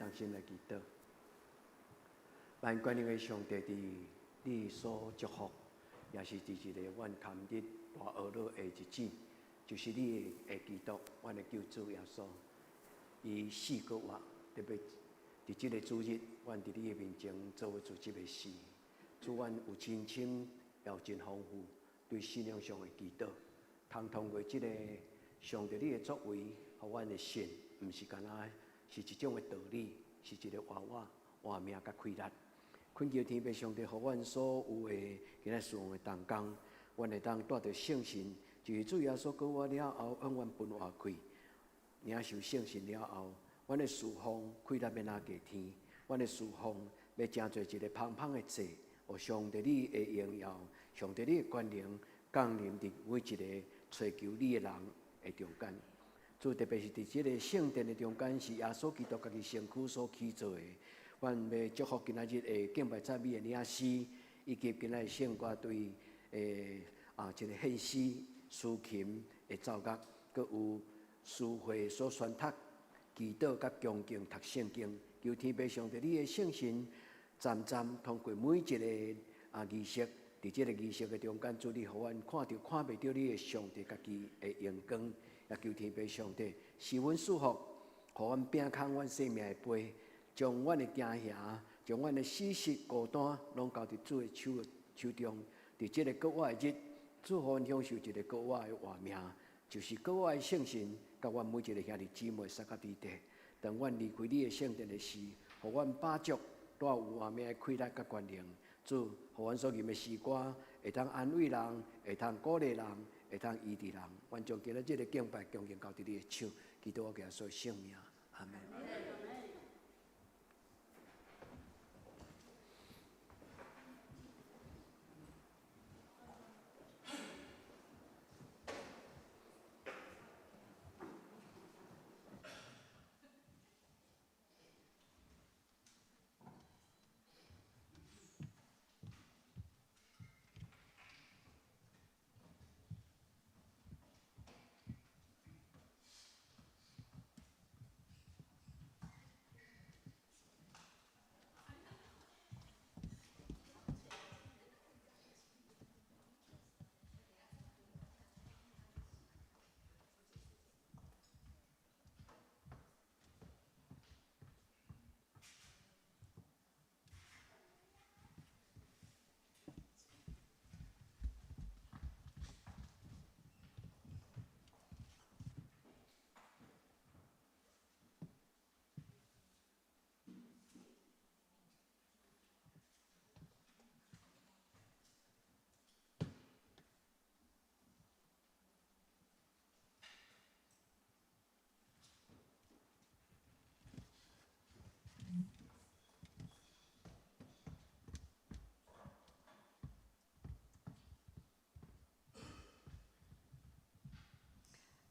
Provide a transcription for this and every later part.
同心來祈禱。萬全能的上帝，佇你所祝福，也是佇一个阮堪日大呵咾的日子，就是你的基督，阮的救主耶穌，伊死閣活，特別佇這个主日，阮佇你的面前做伙做這个事。主，阮有真深也有真豐富對信仰上的祈禱，通通過這个上帝你的作為，予阮的信，毋是干焦是一種的道理，是一个活活活命佮氣力。懇求天父上帝，予阮所有的今仔事奉的同工，阮會當帶著聖神，就是主耶穌復活了後，向阮分活氣，領受聖神了後，阮的事奉氣力欲若過天，阮的事奉欲成做一个芳芳的祭，予上帝你的榮耀，上帝你的權能降臨佇每一个揣求你的人的中間。主，特別是佇這个聖殿的中間，是耶穌基督家己身軀所起造的。阮欲祝福今仔日的敬拜讚美的領詩，以及今仔日聖歌隊的這个獻詩、司琴的奏樂，閣有詩會所宣讀、祈禱佮恭敬讀聖經，求天父上帝你的聖神，漸漸通過每一个儀式，佇這个儀式的中間，主你予阮看著看袂著你的上帝家己的榮光，也求天父上帝賜阮賜福，予阮摒空阮生命的杯。將阮的驚嚇，將阮的死實孤單，攏交佇主的手中。佇這个復活的日，主予阮享受一个復活的活命，就是復活的聖神，佮阮每一个兄弟姊妹相佮佇地。當阮離開你的聖殿的時，予阮飽足帶有活命的氣力佮權能。主，予阮所吟的詩歌，會當安慰人，會當鼓勵人，會當醫治人。阮將今仔這个敬拜恭敬交佇你的手，祈禱我耶穌聖名，阿門。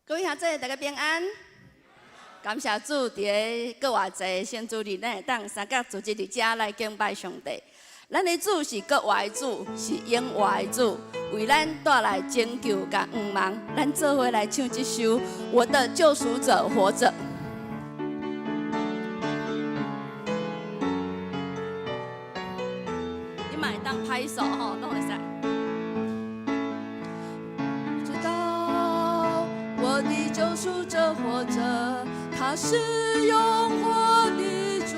各位兄弟，大家平安。感謝主，佇個復活節聖主日，咱會當三角組織佇遮來敬拜上帝。咱的主是復活的主，是永活的主，為咱帶來拯救佮向望。咱做伙來唱這首《我的救贖者活著》。你嘛會當拍手吼，攏會使。知道我的救贖者活著，他是永活的主。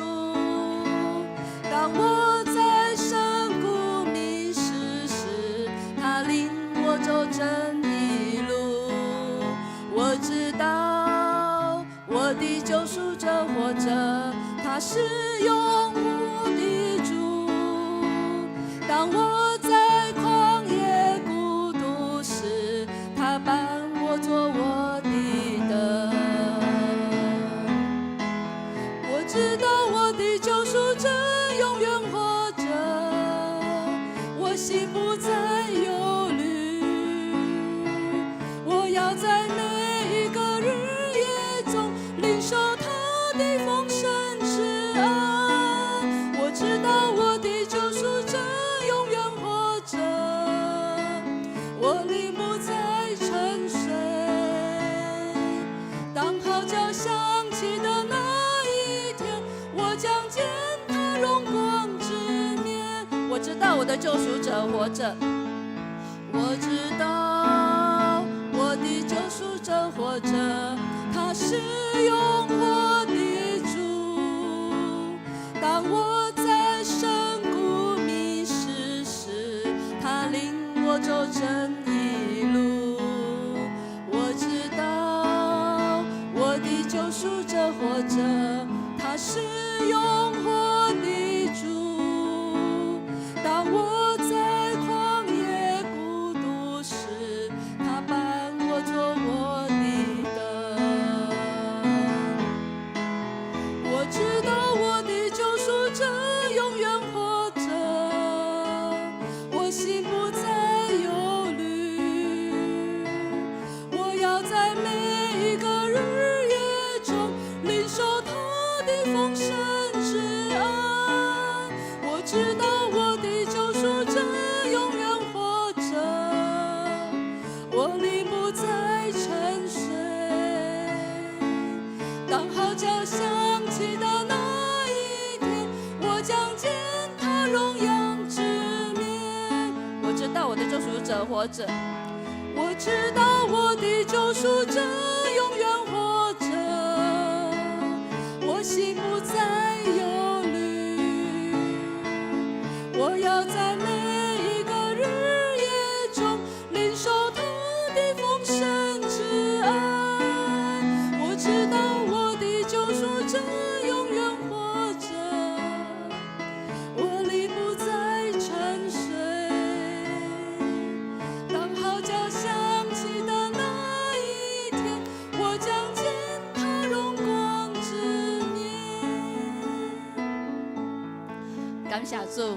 當我在深谷迷失時，他領我走真理路。我知道我的救贖者活著，他是永活的主。當我在曠野孤獨時，他伴我做我的燈。我知道我的救贖者永遠活著，我心不再憂慮。我要在每一個日夜中領受他的豐盛之恩。我知道我的救贖者永遠活著，我靈不再沉睡。當號角響起的那一天，我道我的救贖者活著。我知道我的救贖者活著，他是永活的主。當我在深谷迷失時，他領我走正義路。我知道我的救贖者活著，他是永活的主。當我在曠野孤獨時，他伴我做我的燈。我知道我的救贖者永遠活著，我心不再憂慮。我要在每一個日夜中領受他的豐盛之恩。我知道我的救贖者永遠活著，我靈不再沉睡。當號角響起的那一天，我將見他榮耀之面。我知道我的救贖者活著，我知道我的救贖者永遠活著，我心不再憂慮。我要在每一個日夜中領受他的豐盛之恩。我知道我的救贖者永遠活著，我靈不再沉睡。當號角響起的那一天，我將見他榮光之面。感謝主，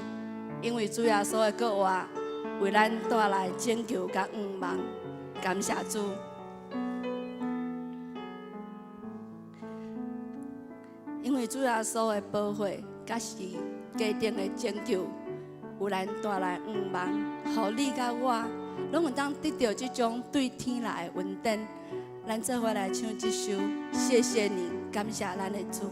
因為主耶穌的復活，為咱帶來拯救佮盼望。感謝主。因為主耶穌的寶血，佮十字架頂的拯救，為咱帶來盼望，予你佮我，攏會當得著這種對天來的恩典。咱做伙來唱這首，謝謝你，感謝咱的主。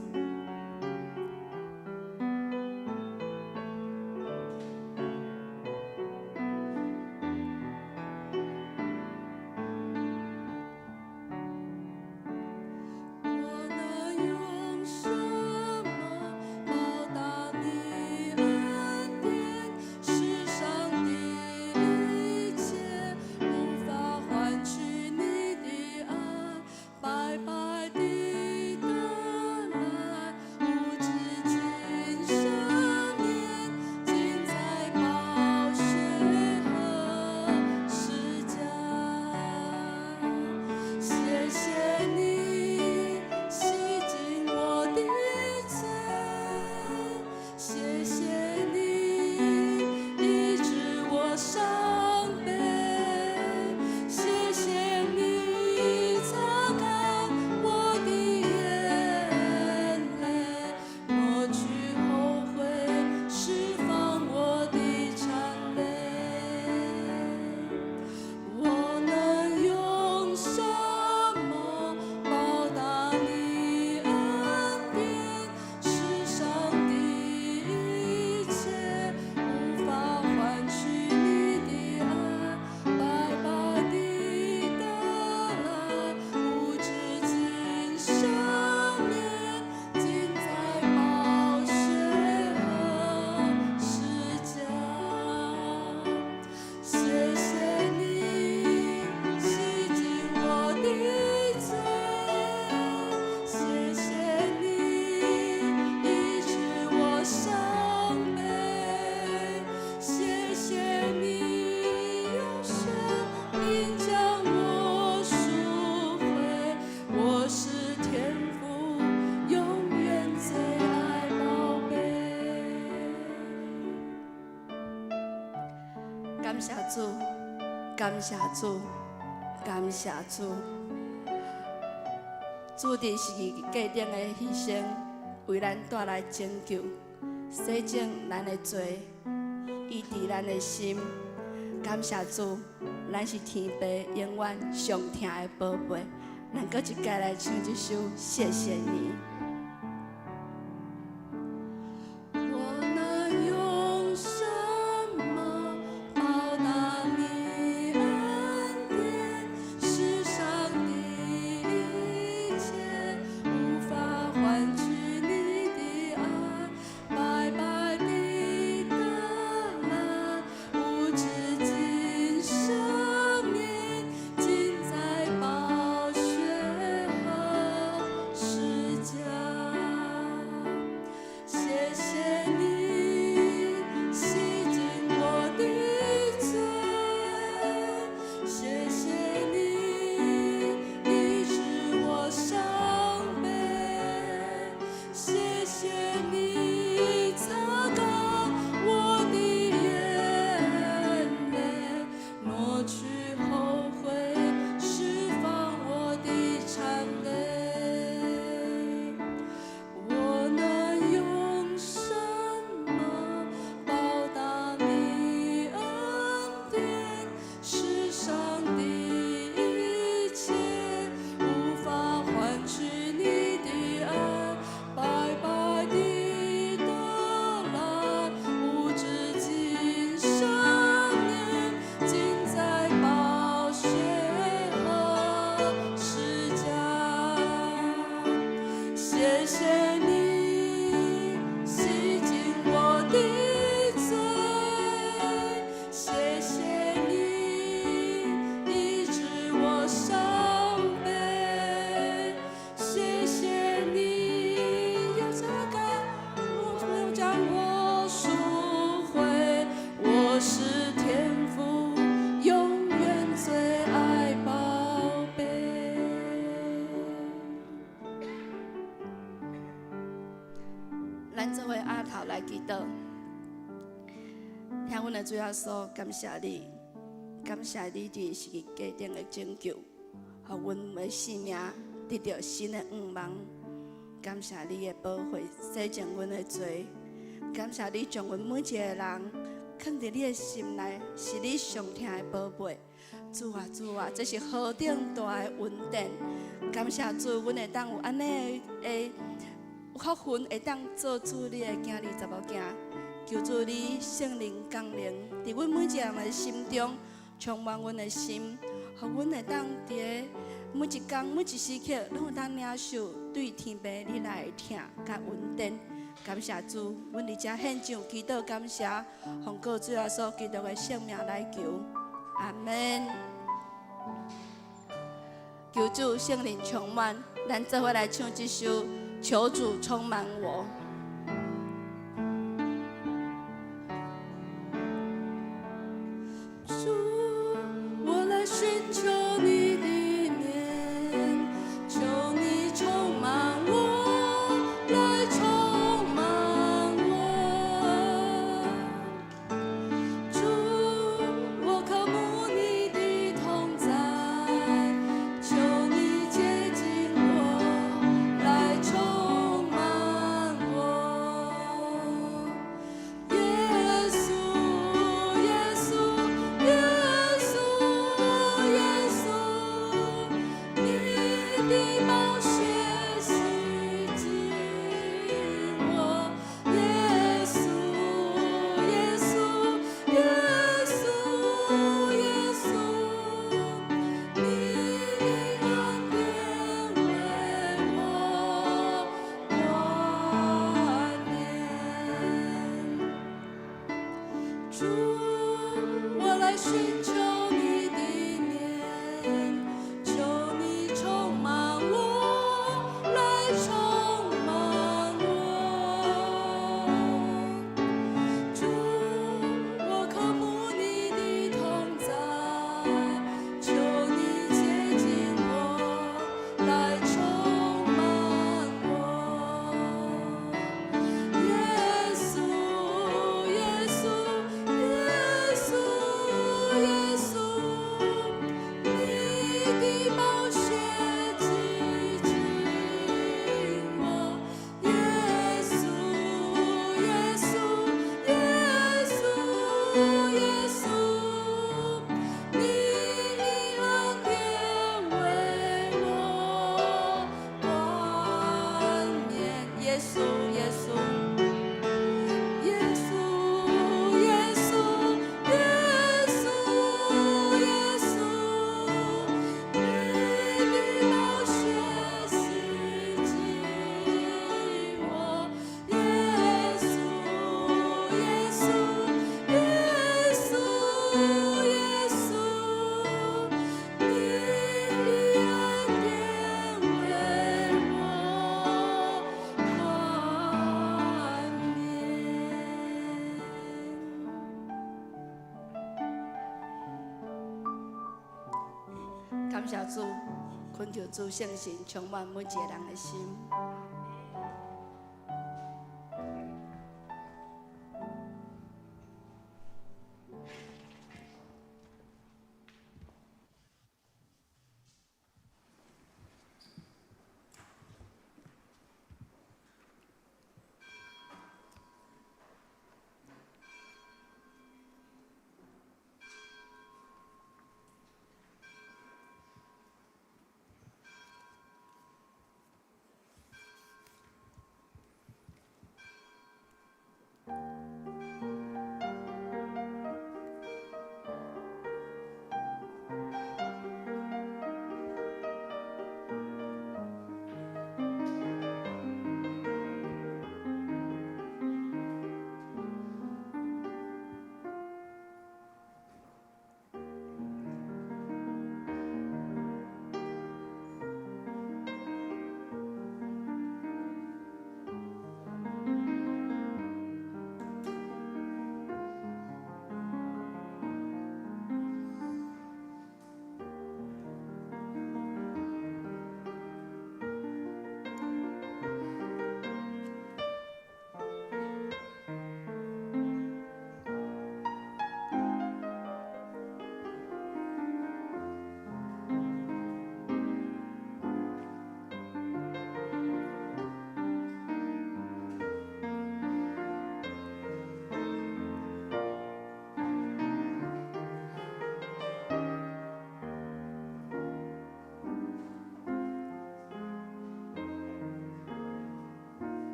我能用什麼報答你恩典？世上的一切無法換取你的愛，白白的得來，無止境赦免，盡在寶血和十架。謝謝你洗淨我的罪，謝謝你醫治我傷悲，謝謝你擦乾我的眼淚，抹去後悔，釋放我的纏累。我能用什麼報答你恩典？世上的一切無法換取你的愛，白白的得來，無止境赦免，盡在寶血和十架。謝謝你洗淨我的罪，謝謝你醫治我傷悲，謝謝你用生命將我贖回，我是天父永遠最愛寶貝。感謝主，感謝主，感謝主。主佇十字架頂的犧牲，為咱帶來拯救，洗淨咱的罪，醫治咱的心。感謝主，咱是天父永遠上疼的寶貝。咱閣一擺來唱這首，謝謝你。我能用什麼咱做伙阿頭來祈禱。聽阮的主耶穌，感謝你，感謝你佇十字架頂的拯救，予阮的生命得著新的向望。感謝你的寶血洗淨阮的罪，感謝你將阮每一個人囥佇你的心內，是你上疼的寶貝。主啊，主啊，這是何等大的恩典！感謝主，阮會當有按呢的福分，會當做主你的囝兒查某囝。求主你聖靈降臨，佇阮每一個人的心中，充滿阮的心，予阮會當佇每一工每一時刻，攏會當領受對天父你來的疼佮恩典。感謝主，阮佇遮獻上祈禱感謝，奉告主耶穌基督的聖名來求，阿門。求主聖靈充滿，咱做伙來唱這首《求主充滿我》。主，我來尋求你的面，求你充滿我，來充滿我。主，我渴慕你的同在，求你接近我，來充滿我。耶穌，耶穌，耶穌，耶穌，你的寶血洗淨我。耶穌，耶穌，耶穌，耶穌，你的恩典為我冠冕。主，我來尋求你的面，求你充滿我，來充滿我。主，我渴慕你的同在，求你接近我，來充滿我。耶穌，耶穌，耶穌，耶穌，你的寶血洗淨我。耶穌，耶穌，耶穌，耶穌，你的恩典為我冠冕。耶穌，耶穌。耶穌，耶穌，耶穌，耶穌，你的寶血洗淨我。耶穌，耶穌，耶穌，耶穌，你的恩典為我冠冕。感謝主，懇求主聖神充滿每一個人的心。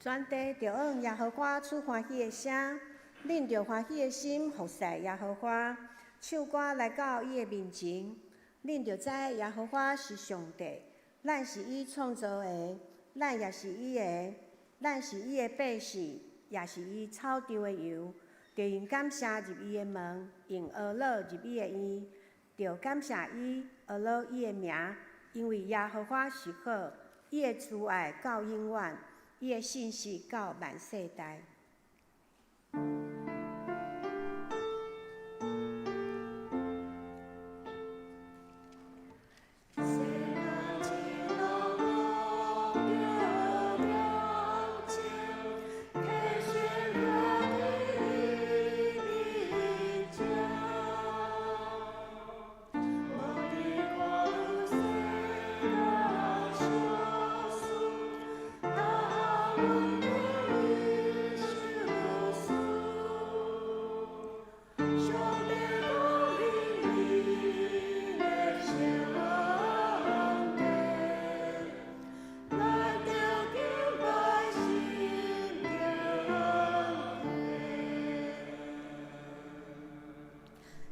全地著向耶和華出歡喜的聲，恁著歡喜的心服侍耶和華，唱歌來到伊的面前。恁著知耶和華是上帝，咱是伊創造的，咱也是伊的，咱是伊的百姓，也是伊草場的羊。著用感謝入伊的門，用呵咾入伊的院，著感謝伊，呵咾伊的名，因為耶和華是好，伊的慈愛到永遠，伊的信實到萬世代。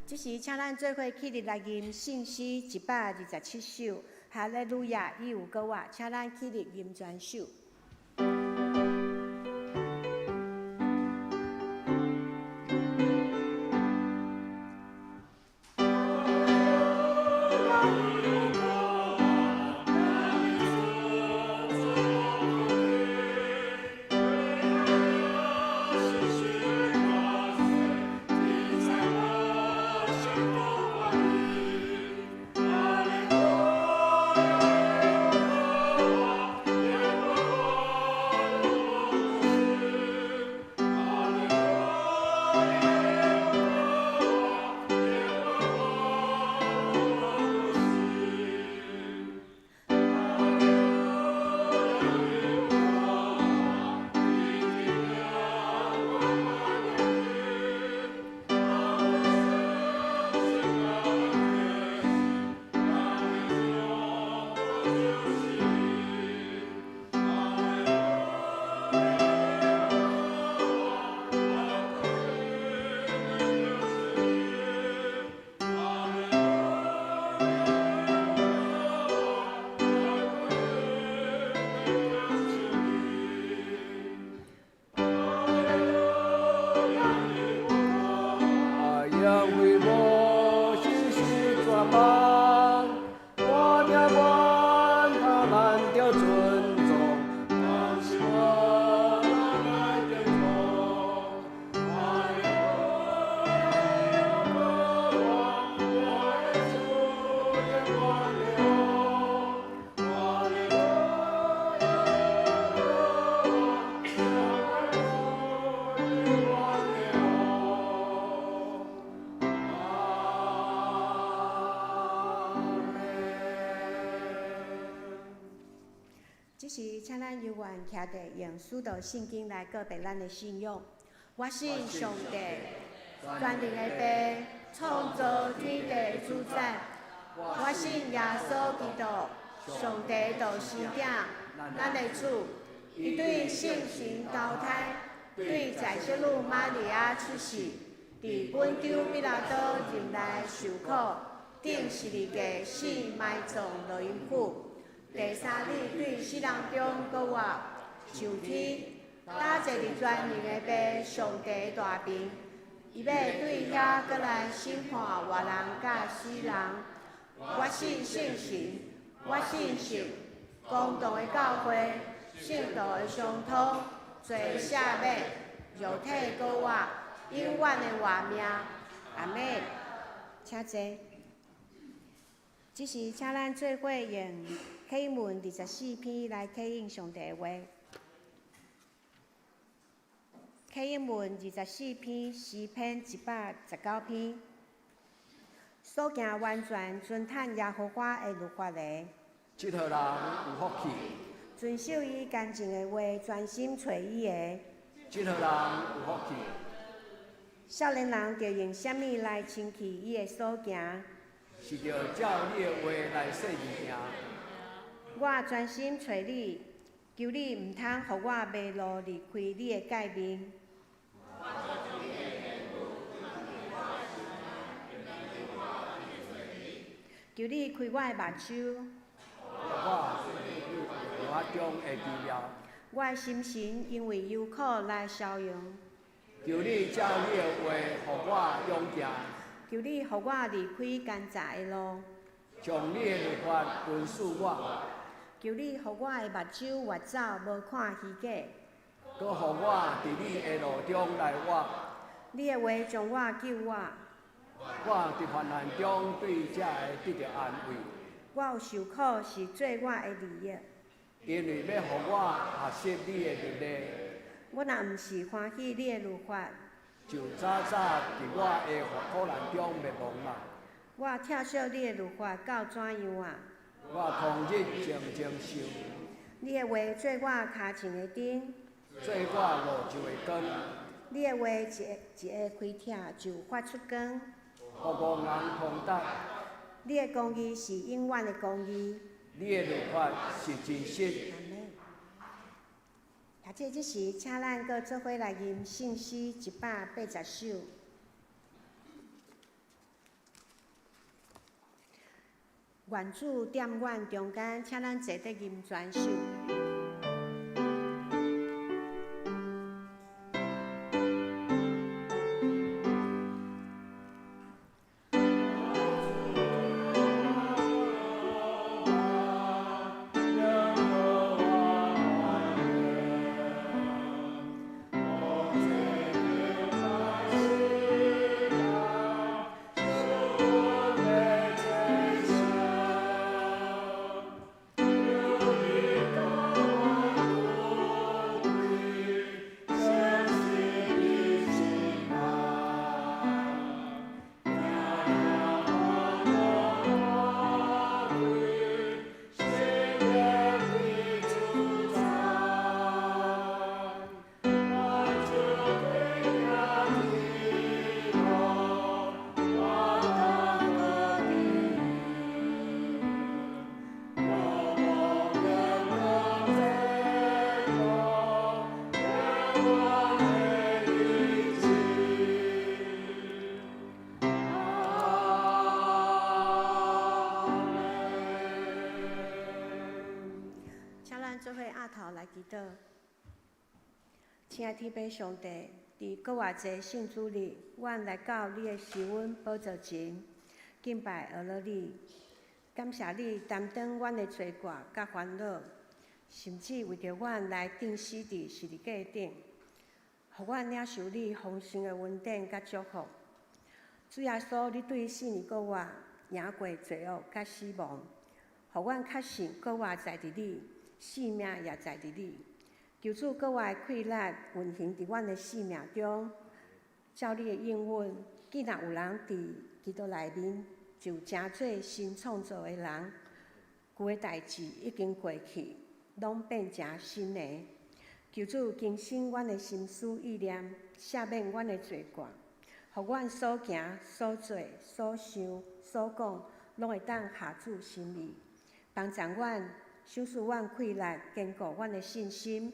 這時，請咱做伙起立來吟聖詩127首，哈利路亞，伊有閣活，請咱起立吟全首。這時，請咱猶原徛佇用使徒信經來告白咱的信仰。我信上帝，全能的父，創造天地主宰。我信耶穌基督，上帝獨生子，咱的主。伊對聖神投胎，對在聖女瑪利亞出世，佇本丟彼拉多任內受苦，釘十字架死埋葬落陰府。第三日對死人中閣活，上天，搭坐佇全能的父上帝大爿，伊欲對遐閣來審判活人佮死人。我信聖神，我信聖公同的教會，聖徒的相通，罪赦免，肉體閣活，永遠的活命。阿們，請坐。這時，請咱做伙用啟應文24篇來啟應上帝的話。啟應文24篇，詩篇119篇。所行完全遵趁耶和華的律法的，這號人有福氣。遵守伊乾淨的話，專心揣伊的，這號人有福氣。少年人著用啥物來清氣伊的所行？是著照你的話來細膩行。我專心揣你，求你毋通予我迷路離開你的誡命。求你開我的目睭。我我中的奇妙。我的心神因為憂苦來消融。求你照你的話，予我勇行。求你予我離開奸詐的路。將你的律法訓示我。求你予我的目睭越走，無看虛假。閣予我佇你的路中來活。你的話將我救活。我佇患難中對這會得著安慰。我有受苦是做我的利益。因為欲予我學習你的律例。我若毋是歡喜你的律法，就早早佇我的苦難中滅亡啊！我疼惜你的律法到怎樣啊？我終日靜靜受。你的話做我跤前的燈，做我路上的光。你的話一一下開拆就發出光，予戇人通達。你的公義是永遠的公義。你的律法是真實。阿們。或者這時，請咱閣做伙來吟聖詩180首。願主踮阮中間，請咱坐佇吟全首。請咱做伙阿頭來祈禱。親愛天父上帝，佇閣偌濟聖主日，阮來到你的施恩寶座前，敬拜阿羅你，感謝你擔當阮的罪過佮煩惱，甚至為著阮來釘死佇十字架頂，予阮領受你豐盛的恩典佮祝福。主耶穌，你對四年閣活，贏過罪惡佮死亡，予阮確信閣活在佇你，性命也在佇你。求主閣外氣力運行佇阮的生命中，照你的應允，既若有人佇基督內面，就成做新創造的人，舊的代誌已經過去，攏變成新的。求主更新阮的心思意念，赦免阮的罪過，予阮所行、所做、所想、所講，攏會當合主心意，幫助阮，賞賜阮氣力，堅固阮的信心。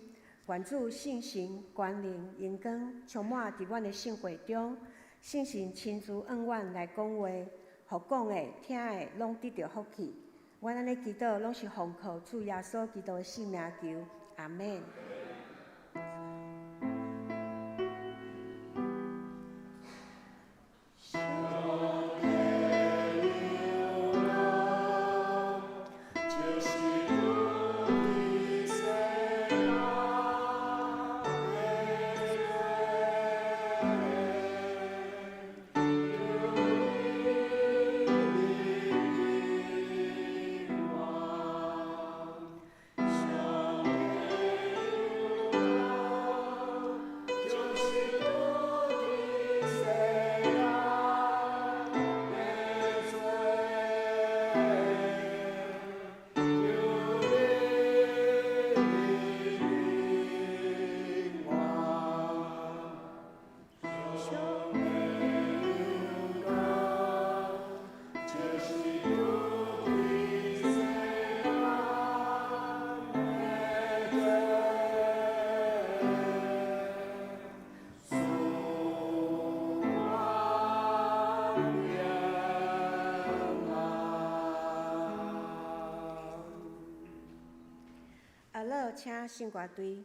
願主聖神權能榮光充滿佇阮的生活中，聖神親自向阮來講話，予講的、聽的攏得著福氣。阮按呢祈禱，攏是奉靠主耶穌基督的聖名求，阿們。上帝。阿樂請聖歌隊。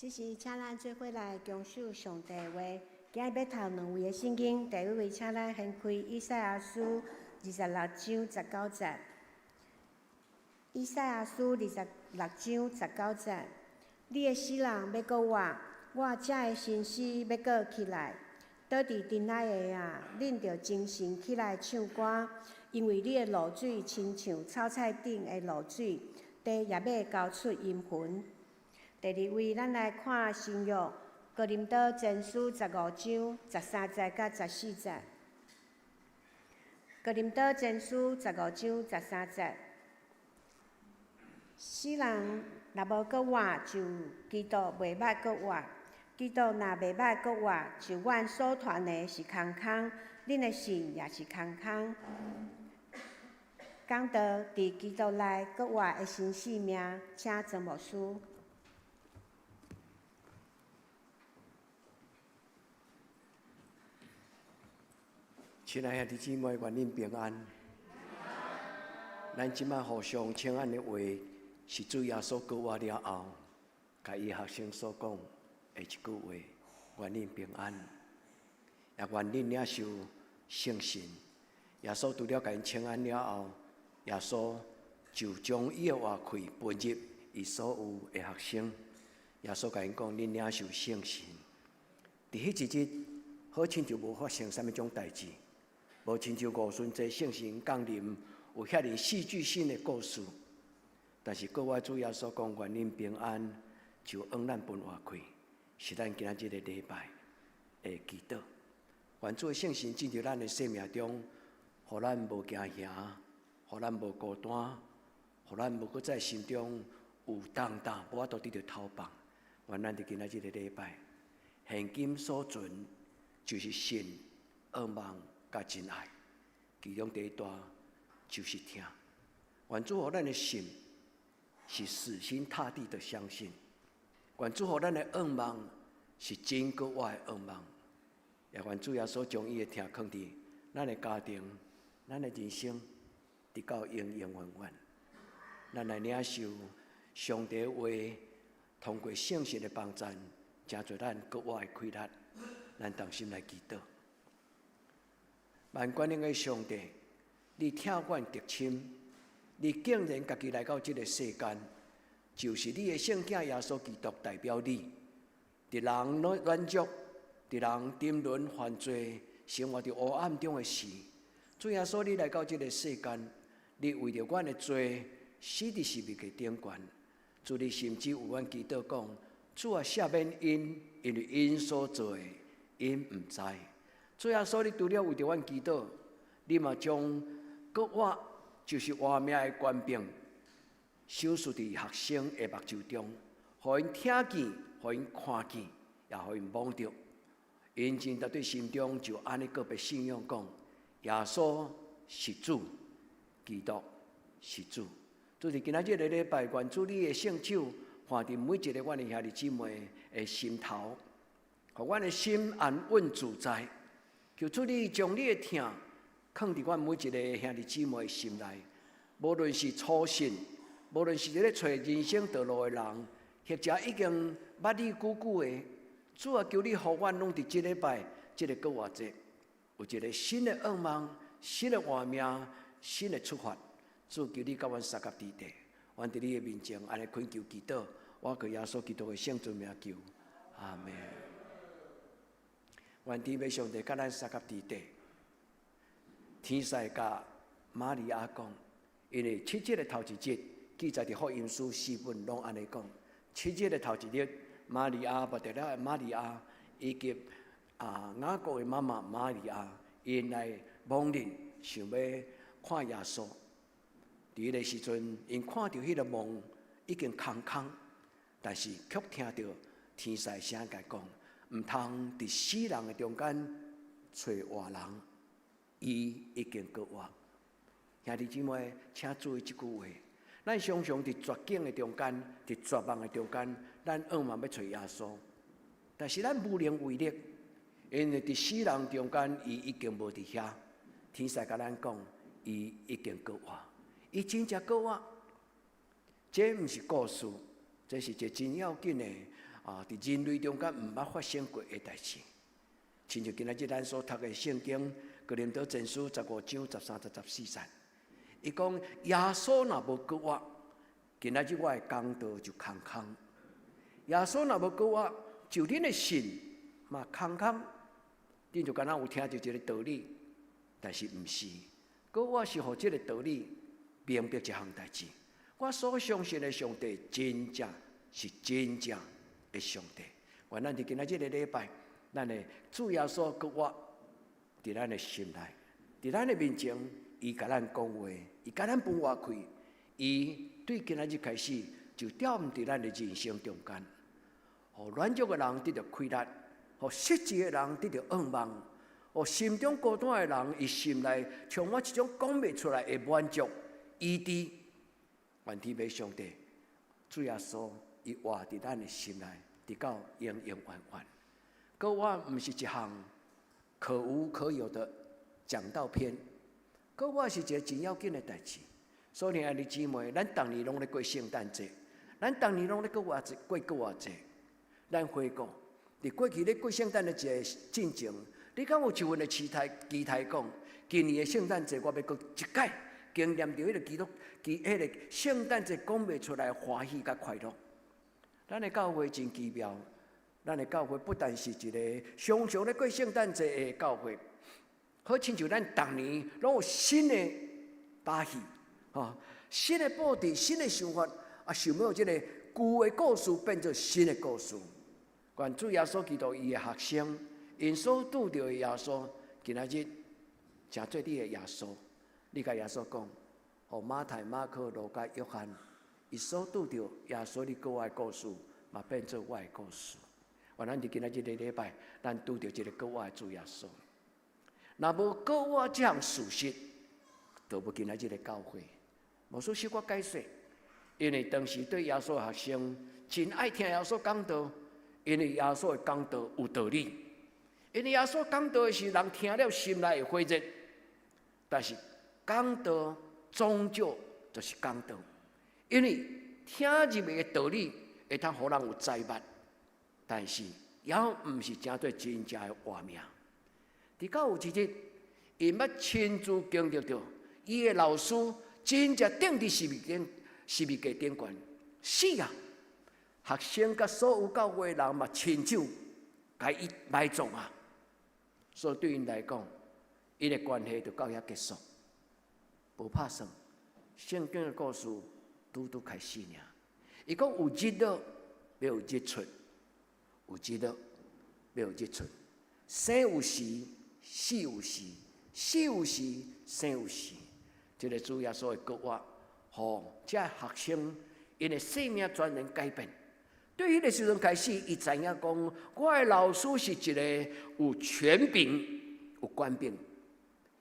這時請咱做伙來恭守上帝話。今日欲讀兩位的聖經，第一位請咱掀開以賽亞書二十六章十九節。以賽亞書二十六章十九節，你的死人欲閣活，我這的先知欲閣起來。倒佇塵埃的啊，恁著精神起來唱歌，因為你的露水親像草菜頂的露水，地也欲交出陰魂。第二位，咱來看新約哥林多前書十五章十三節佮十四節。哥林多前書十五章十三節，死人若無閣活，就基督袂捌閣活；基督若袂捌閣活，就阮所傳的是空空，恁的信也是空空。講道佇基督內閣活的新生命，請曾牧師。親愛兄弟姊妹，願恁平安。咱這擺互相請安的話，是主耶穌復活了後，共伊學生所講的一句話：願恁平安，也願恁領受聖神。耶穌除了共𪜶請安了後，耶穌就將伊的活氣分入伊所有的學生。耶穌共𪜶講：恁領受聖神。佇彼一日，好親像無發生啥物種代誌，無親像五旬節聖神降臨有遐爾戲劇性的故事。但是閣活主耶穌講願恁平安，就向咱分活氣，是咱今仔這個禮拜的祈禱。願主的聖神進入咱的生命中，予咱無驚嚇，予咱無孤單，予咱無閣再心中有重擔，無法度得著透放。願咱佇今仔這個禮拜，現今所存就是信、仰望、佮真愛，其中第一大就是疼。願主予咱的信是死心塌地的相信，願主予咱的仰望是真閣活的仰望，也願主耶穌將伊的疼囥佇咱的家庭、咱的人生，直到永永遠遠。咱來領受上帝話，通過聖神的幫贊，成做咱閣活的氣力。咱同心來祈禱。萬全能的上帝，你疼阮極深，你竟然家己來到這个世間，就是你的聖子耶穌基督代表你，佇人軟弱、佇人沉淪犯罪、生活佇黑暗中的時，主耶穌你來到這个世間，你為著阮的罪死佇十字架頂懸。主你甚至為阮祈禱講：主啊，赦免𪜶，因為𪜶所做的，𪜶毋知。主耶穌，你除了為著阮祈禱，你嘛將閣活就是活命的權柄，賞賜佇學生的目睭中，予𪜶聽見，予𪜶看見，也予𪜶摸著。𪜶真正對心中就按呢告白信仰講：耶穌是主，基督是主。主佇今仔這个禮拜，願主你的聖手放佇每一个阮的兄弟姊妹的心頭，予阮的心安穩自在。求主你將你的疼囥佇阮每一个兄弟姊妹的心內，無論是初信，無論是佇咧揣人生道路的人，或者已經捌你久久的，主啊，求你予阮攏佇這禮拜這个復活節，有一个新的願望、新的活命、新的出發。主求你佮阮相佮佇地，阮佇你的面前按呢懇求祈禱，我靠耶穌基督的聖尊名求，阿們。願天父上帝佮咱相佮佇地。天使共瑪利亞講，因為七日的頭一日，記載佇福音書四本攏按呢講。七日的頭一日，瑪利亞、抹大拉的瑪利亞以及雅各的媽媽瑪利亞，𪜶來墓裡，想欲看耶穌。佇彼个時陣，𪜶看著彼个墓已經空空，但是卻聽著天使聲共講，毋通佇死人的中間揣活人，伊已經閣活。兄弟姊妹，請注意這句話。咱常常佇絕境的中間，佇絕望的中間，咱向望欲揣耶穌，但是咱無能為力，因為佇死人中間，伊已經無佇遐。天使共咱講，伊已經閣活。伊真正閣活，這毋是故事，這是一个真要緊的啊，佇人類中間毋捌發生過的代誌。親像今仔日咱所讀的聖經《哥林多前書》15章13節14節，伊講耶穌若無復活，今仔日我的講道就空空。耶穌若無復活，就恁的信嘛空空。恁就敢若有聽著這個道理，但是毋是。閣我是予這個道理明白一項代誌。我所相信的上帝，真正是真正的上帝。願咱佇今仔這個禮拜，咱的主耶穌復活佇咱的心內，佇咱的面前，伊共咱講話，伊共咱分活氣，伊對今仔日開始就踮佇咱的人生中間，予軟弱的人得著氣力，予失志的人得著向望，予心中孤單的人，伊心內充滿一種講袂出來的滿足、醫治。願天父上帝，主耶穌，伊活佇咱的心內，直到永永遠遠。閣我毋是一項可無可有的講道片，閣我是一個真要緊的代誌。所以，兄弟姊妹，咱逐年攏咧過聖誕節，咱逐年攏咧過活節，過復活節。咱回顧，佇過去咧過聖誕的一個進前，你敢有一份的期待？期待講，今年的聖誕節我欲閣一擺經驗著彼個基督，其彼個聖誕節講袂出來歡喜佮快樂。咱的教會真奇妙，咱的教會不但是一個常常咧過聖誕節的教會，好親像咱逐年攏有新的把戲，吼，新的布置、新的想法，啊，想欲這個舊的故事變做新的故事。願主耶穌基督伊的學生，𪜶所拄著的耶穌，今仔日成做你的耶穌，你共耶穌講，予馬太、馬可、路加、約翰，伊所拄著耶穌你過的故事，嘛變做我的故事。願咱佇今仔日這個禮拜，咱拄著這個復活的主耶穌。若無復活這項事實，就無今仔日的教會。牧師小可解釋，因為當時對耶穌學生真愛聽耶穌講道，因為耶穌的講道有道理。因為耶穌講道的時，人聽了心內會火熱。但是講道終究就是講道，因為聽入的道理會通予人有知物，但是猶毋是成做真正的活命。直到有一日，𪜶捌親自經歷著伊的老師真正釘佇十字架頂懸死啊！學生佮所有教會的人嘛親手共伊埋葬啊！所以對𪜶來講，𪜶的關係就到遐結束，無拍算。聖經的故事拄拄開始爾。伊講有日落，欲有日出；有日落，欲有日出。生有時，死有時；死有時，生有時。這個主耶穌的復活，予這學生𪜶的生命全然改變。對彼個時陣開始，伊知影講，我的老師是一個有權柄、有權柄。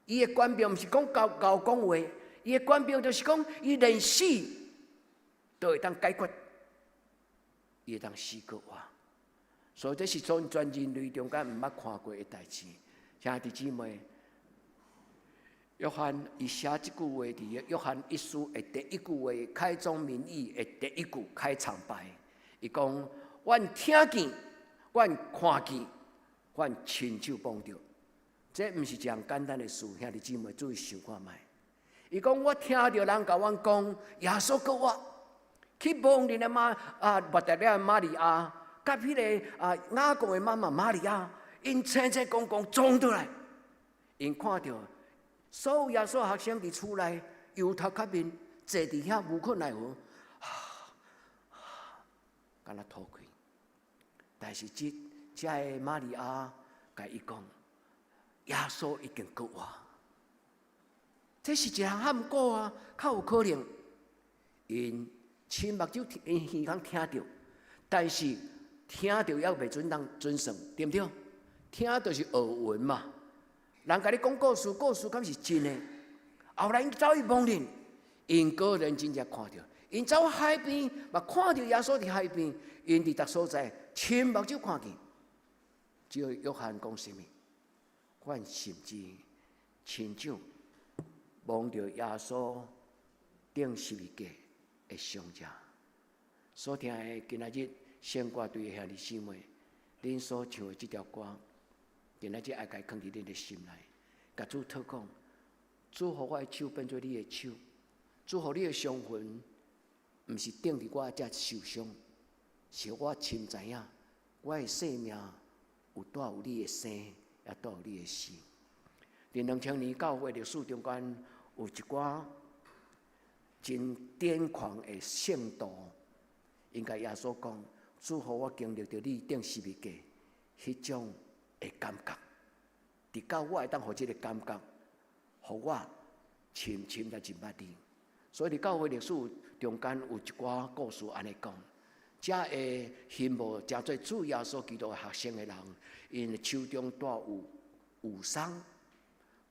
伊的權柄毋是講𠢕𠢕講話，伊的權柄就是講，伊連死都會當解決，伊會當死閣活。所以這是全全人類中間毋捌看過的代誌。兄弟姊妹，約翰伊寫這句話佇約翰一書的第一句話，開宗明義的第一句開場白，伊講：阮聽見，阮看見，阮親手摸著。這毋是一項簡單的事，兄弟姊妹注意想看覓。伊講：我聽著人共阮講，耶穌復活，去亡人的瑪啊，抹大拉的瑪利亞，佮彼個啊雅各的媽媽瑪利亞，𪜶齊齊公公衝倒來，𪜶看著所有耶穌學生佇厝內憂頭殼面，坐佇遐無可奈何，敢若吐氣。但是這這个瑪利亞共伊講，耶穌已經復活，這是一項罕故啊，較有可能，𪜶親目睭、𪜶耳孔聽著，但是聽著猶袂準當準算，對毋對？聽著是耳聞嘛，人共你講故事，故事敢是真的？後來𪜶走去亡人，𪜶果然真正看著，𪜶走海邊嘛看著耶穌佇海邊，𪜶佇逐所在親目睭看見。只有約翰講啥物？阮甚至親手摸著耶穌釘十字架的傷者。所聽的今仔日聖歌隊的兄弟姊妹，恁所唱的這條歌，今仔日愛共伊囥佇恁的心內，共主禱講，主予我的手變做你的手，主予你的傷痕，毋是釘佇我遮受傷，是我深知影，我的生命有帶有你的生，也帶有你的死。佇2000年教會歷史中間，有一寡真癲狂的聖徒，𪜶共耶穌講：主予我經歷著你釘十字架彼種的感覺，直到我會當予這个感覺，予我深深來認捌你。所以佇教會歷史中間有一寡故事按呢講，遮會羨慕成做主耶穌基督的學生的人，𪜶手中帶有瘀傷、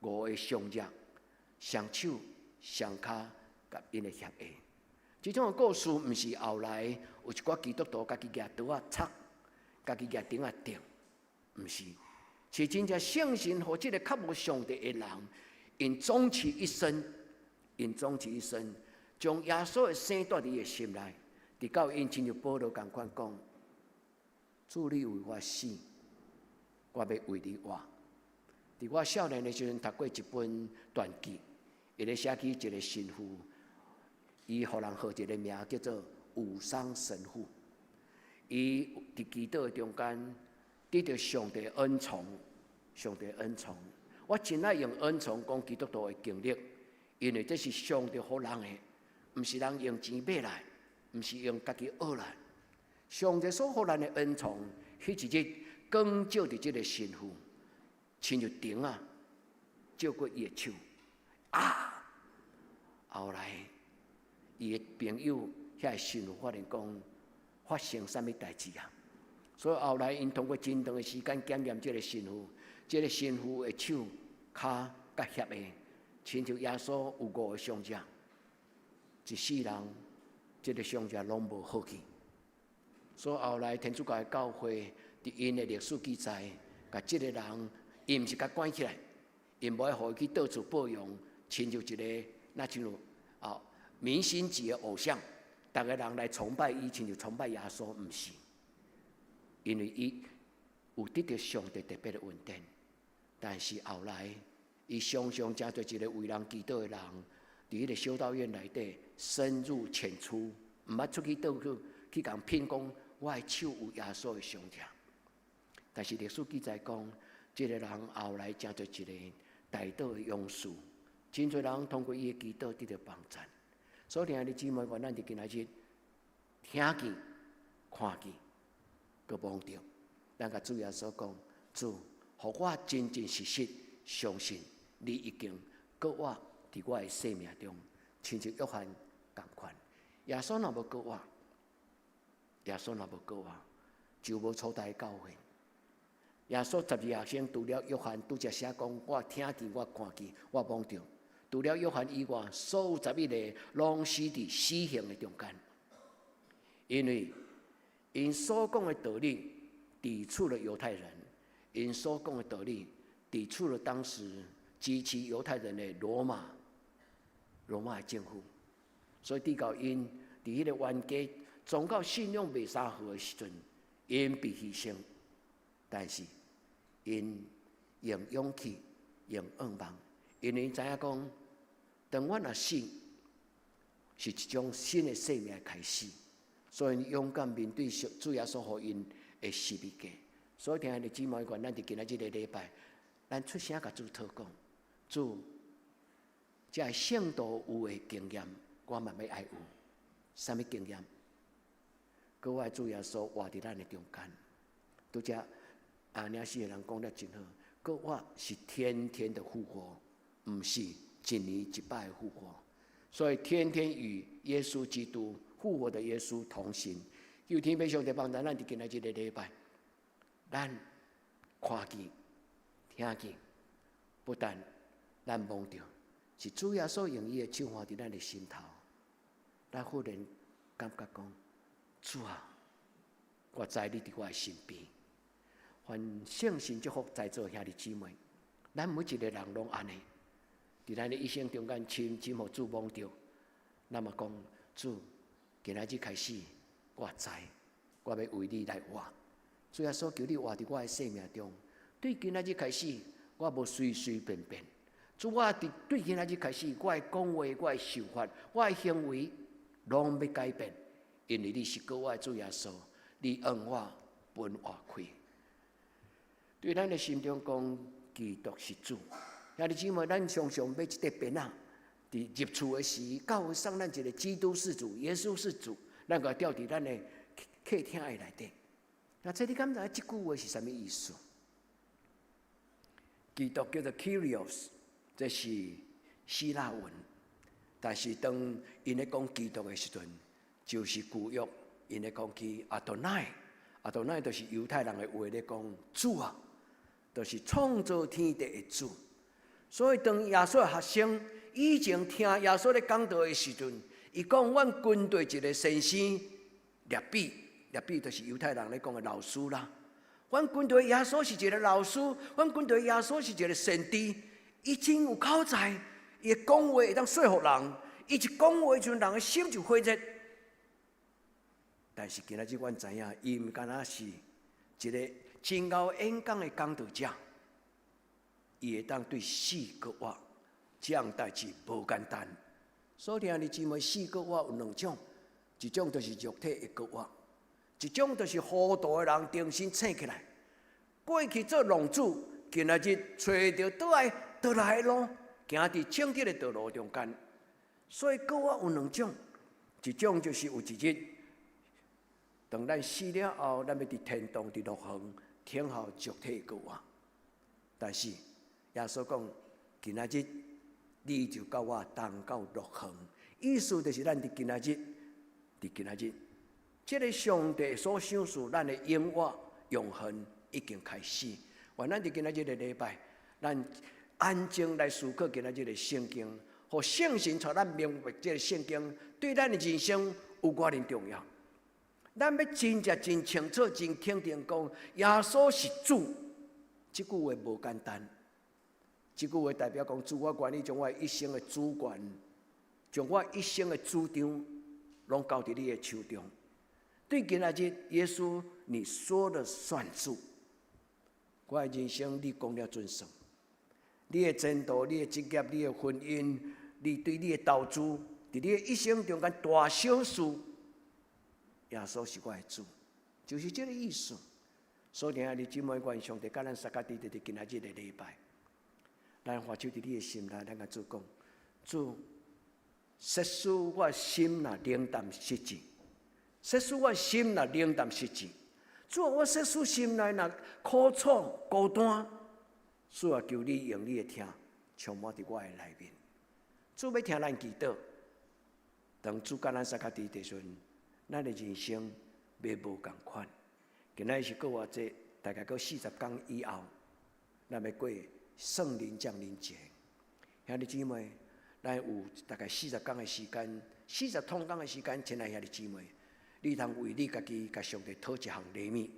五个雙隻、雙手、雙跤佮𪜶的協會。這種的故事毋是後來有一寡基督徒家己舉刀仔插，家己舉釘仔釘，毋是，是真正聖神予這个較無上帝的人，𪜶終其一生，𪜶終其一生，將耶穌的生帶佇伊的心內，直到𪜶親像保羅仝款講：主你為我死，我欲為你活。佇我少年的時陣，讀過一本傳記，伊咧寫起一个神父，伊予人號一个名叫做瘀傷神父。伊佇祈禱的中間得著上帝恩寵，上帝恩寵。我真愛用恩寵講基督徒的經歷，因為這是上帝予人的，毋是人用錢買來，毋是用家己學來。上帝所予咱的恩寵，彼一日光照佇這个神父，親像燈仔，照過伊的手，啊！後來伊的朋友遐个神父發現講發生啥物代誌啊？所以後來𪜶通過真長的時間檢驗這个神父，這个神父的手、跤佮額的，親像耶穌有五个傷者，一世人這个傷者攏無好去。所以後來天主教的教會佇𪜶的歷史記載，共這个人，伊毋是共關起來，𪜶無愛予伊去到處報揚，親像一个若像啊明星級的偶像，逐个人來崇拜伊，親像崇拜耶穌，毋是，因為伊有得著上帝特別的恩典，但是後來伊常常成做一个為人祈禱的人，佇彼个修道院內底深入淺出，毋捌出去到處去共騙講我的手有耶穌的傷痛。但是歷史記載講，這个人後來成做一個代禱的勇士，真濟人通過伊的祈禱得著幫贊。所以，兄弟姊妹，願咱佇今仔日聽見、看見、閣摸著，咱共主耶穌講：主，予我真真實實相信你已經閣活佇我的生命中，親像約翰仝款。耶穌若無閣活，耶穌若無閣活，就無初代教會。耶穌十二學生除了約翰拄才寫講，我聽見、我看見、我摸著。除了約翰以外，所有11个攏死佇死刑的中間，因為𪜶所講的道理抵觸了猶太人，𪜶所講的道理抵觸了當時支持猶太人的羅馬的政府，所以直到𪜶佇彼个冤家宗教信仰袂相合的時陣，𪜶被犧牲，但是𪜶用勇氣、用願望，因為知影講，當我若死，是一種新的生命開始，所以勇敢面對主耶穌予𪜶的十字架。所以，親愛的姊妹們，咱佇今仔這个禮拜，咱出聲共主禱告，主，這个聖徒有的經驗，我嘛欲愛有。啥物經驗？閣活主耶穌活佇咱的中間，拄才阿領事的人講得真好，閣活是天天的復活，毋是一年一擺的復活。所以天天與耶穌基督復活的耶穌同行。求天父上帝幫助咱佇今仔這个禮拜，咱看見、聽見，不但咱摸著，是主耶穌用伊的手按佇咱的心頭，咱忽然感覺講：主啊，我知你佇我的身邊。願聖神祝福在座兄弟姊妹，咱每一个人攏按呢，佇咱的一生中間深深予主摸著。咱嘛講主，今仔日開始，我知我欲為你來活。主耶穌，求你活佇我的生命中。對今仔日開始，我無隨隨便便。主，我佇對今仔日開始，我的講話、我的想法、我的行為，攏欲改變，因為你是閣活的主耶穌，你向我分活開。對咱的心中講，基督是主。兄弟姊妹，咱常常買一塊鞭仔，佇入厝的時，教會送咱一個基督是主，耶穌是主，咱共吊佇咱的客廳的內底。那這你敢知影這句話是啥物意思？基督叫做 Kyrios，這是希臘文。但是當𪜶咧講基督的時陣，就是舊約𪜶咧講起阿多奈，阿多奈就是猶太人的話咧講主啊，就是創造天地的主。所以當耶穌的學生以前聽耶穌咧講道的時陣，伊講阮跟綴一個先生辣彼，辣彼就是猶太人咧講的老師啦。阮跟綴耶穌是一個老師，阮跟綴耶穌是一個先知，伊真有口才，伊講話會當說服人，伊一講話陣人的心就火熱。但是今仔日阮知影，伊毋敢若是一個真𠢕演講的講道者，伊會當對死閣活，這項代誌無簡單。所以兄弟姊妹，死閣活有兩種，一種就是肉體的閣活，一種就是糊塗的人重新醒起來。過去做浪子，今仔日揣著倒來倒來的路，行佇正直的道路中間。所以閣活有兩種，一種就是有一日，當咱死了後，咱欲佇天堂、佇樂園等候肉體閣活。但是耶穌講，今仔日你就佮我同到樂園，意思就是咱佇今仔日，佇今仔日，這个上帝所賞賜咱的永活永恆已經開始。願咱佇今仔日的禮拜，咱安靜來思考今仔日的聖經，予聖神帶咱明白這个聖經對咱的人生有偌爾重要。咱欲真正真清楚、真肯定講，耶穌是主，這句話無簡單。這句話代表講，主，我願意將我一生的主權，將我一生的主張，攏交佇你的手中。對今仔日，耶穌，你說了算數。我的人生，你講了準算。你的前途、你的職業、你的婚姻、你對你的投資，佇你的一生中間大小事，耶穌是我的主，就是這个意思。所以，兄弟姊妹，願上帝佮咱相佮佇佇今仔日的禮拜，咱懷手佇你的心內，咱共主講：主，設使我心若冷淡失志，設使我心若冷淡失志，主啊，我設使心內若苦楚孤單，主啊，求你用你的疼充滿佇我的內面。主欲聽咱祈禱，當主佮咱相佮佇的時陣，咱的人生欲無仝款。今仔日是復活節，大概閣40工以後，咱欲過聖靈降臨節。兄弟姊妹，咱有大概40工的時間，40通工的時間，親愛兄弟姊妹，你通為你家己共上帝討一項禮物，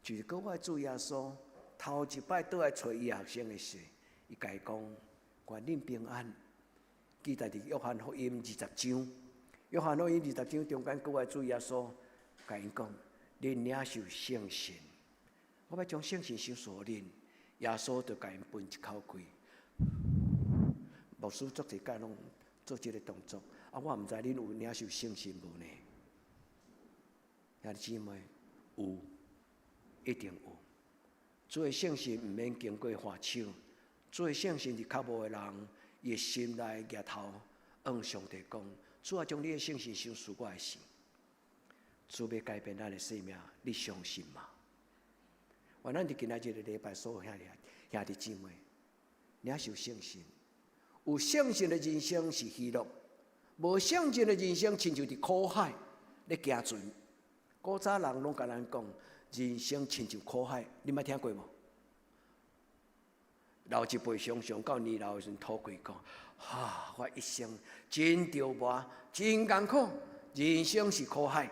就是閣活的主耶穌頭一擺倒來揣伊學生的時，伊共伊講：願恁平安。記載佇約翰福音二十章，約翰福音二十章中間，閣活的主耶穌共𪜶講：恁領受聖神，我欲將聖神賞賜予恁。耶穌就共𪜶噴一口氣。牧師足濟擺攏做這个動作，啊，我毋知恁有領受聖神無呢？兄弟姊妹，有，一定有。主的聖神毋免經過按手，主的聖神佇較無的人，伊的心內舉頭向上帝講：主啊，將你的聖神賞賜我的時，主欲改變咱的生命，你相信嗎？願咱佇今仔日个禮拜，所有兄弟兄弟姊妹，領受聖神。有聖神的人生是喜樂，無聖神的人生親像佇苦海咧行船。古早人攏共咱講，人生親像苦海，你捌聽過無？老一輩常常到年老的時陣吐氣講：哈，我一生真著磨，真艱苦，人生是苦海。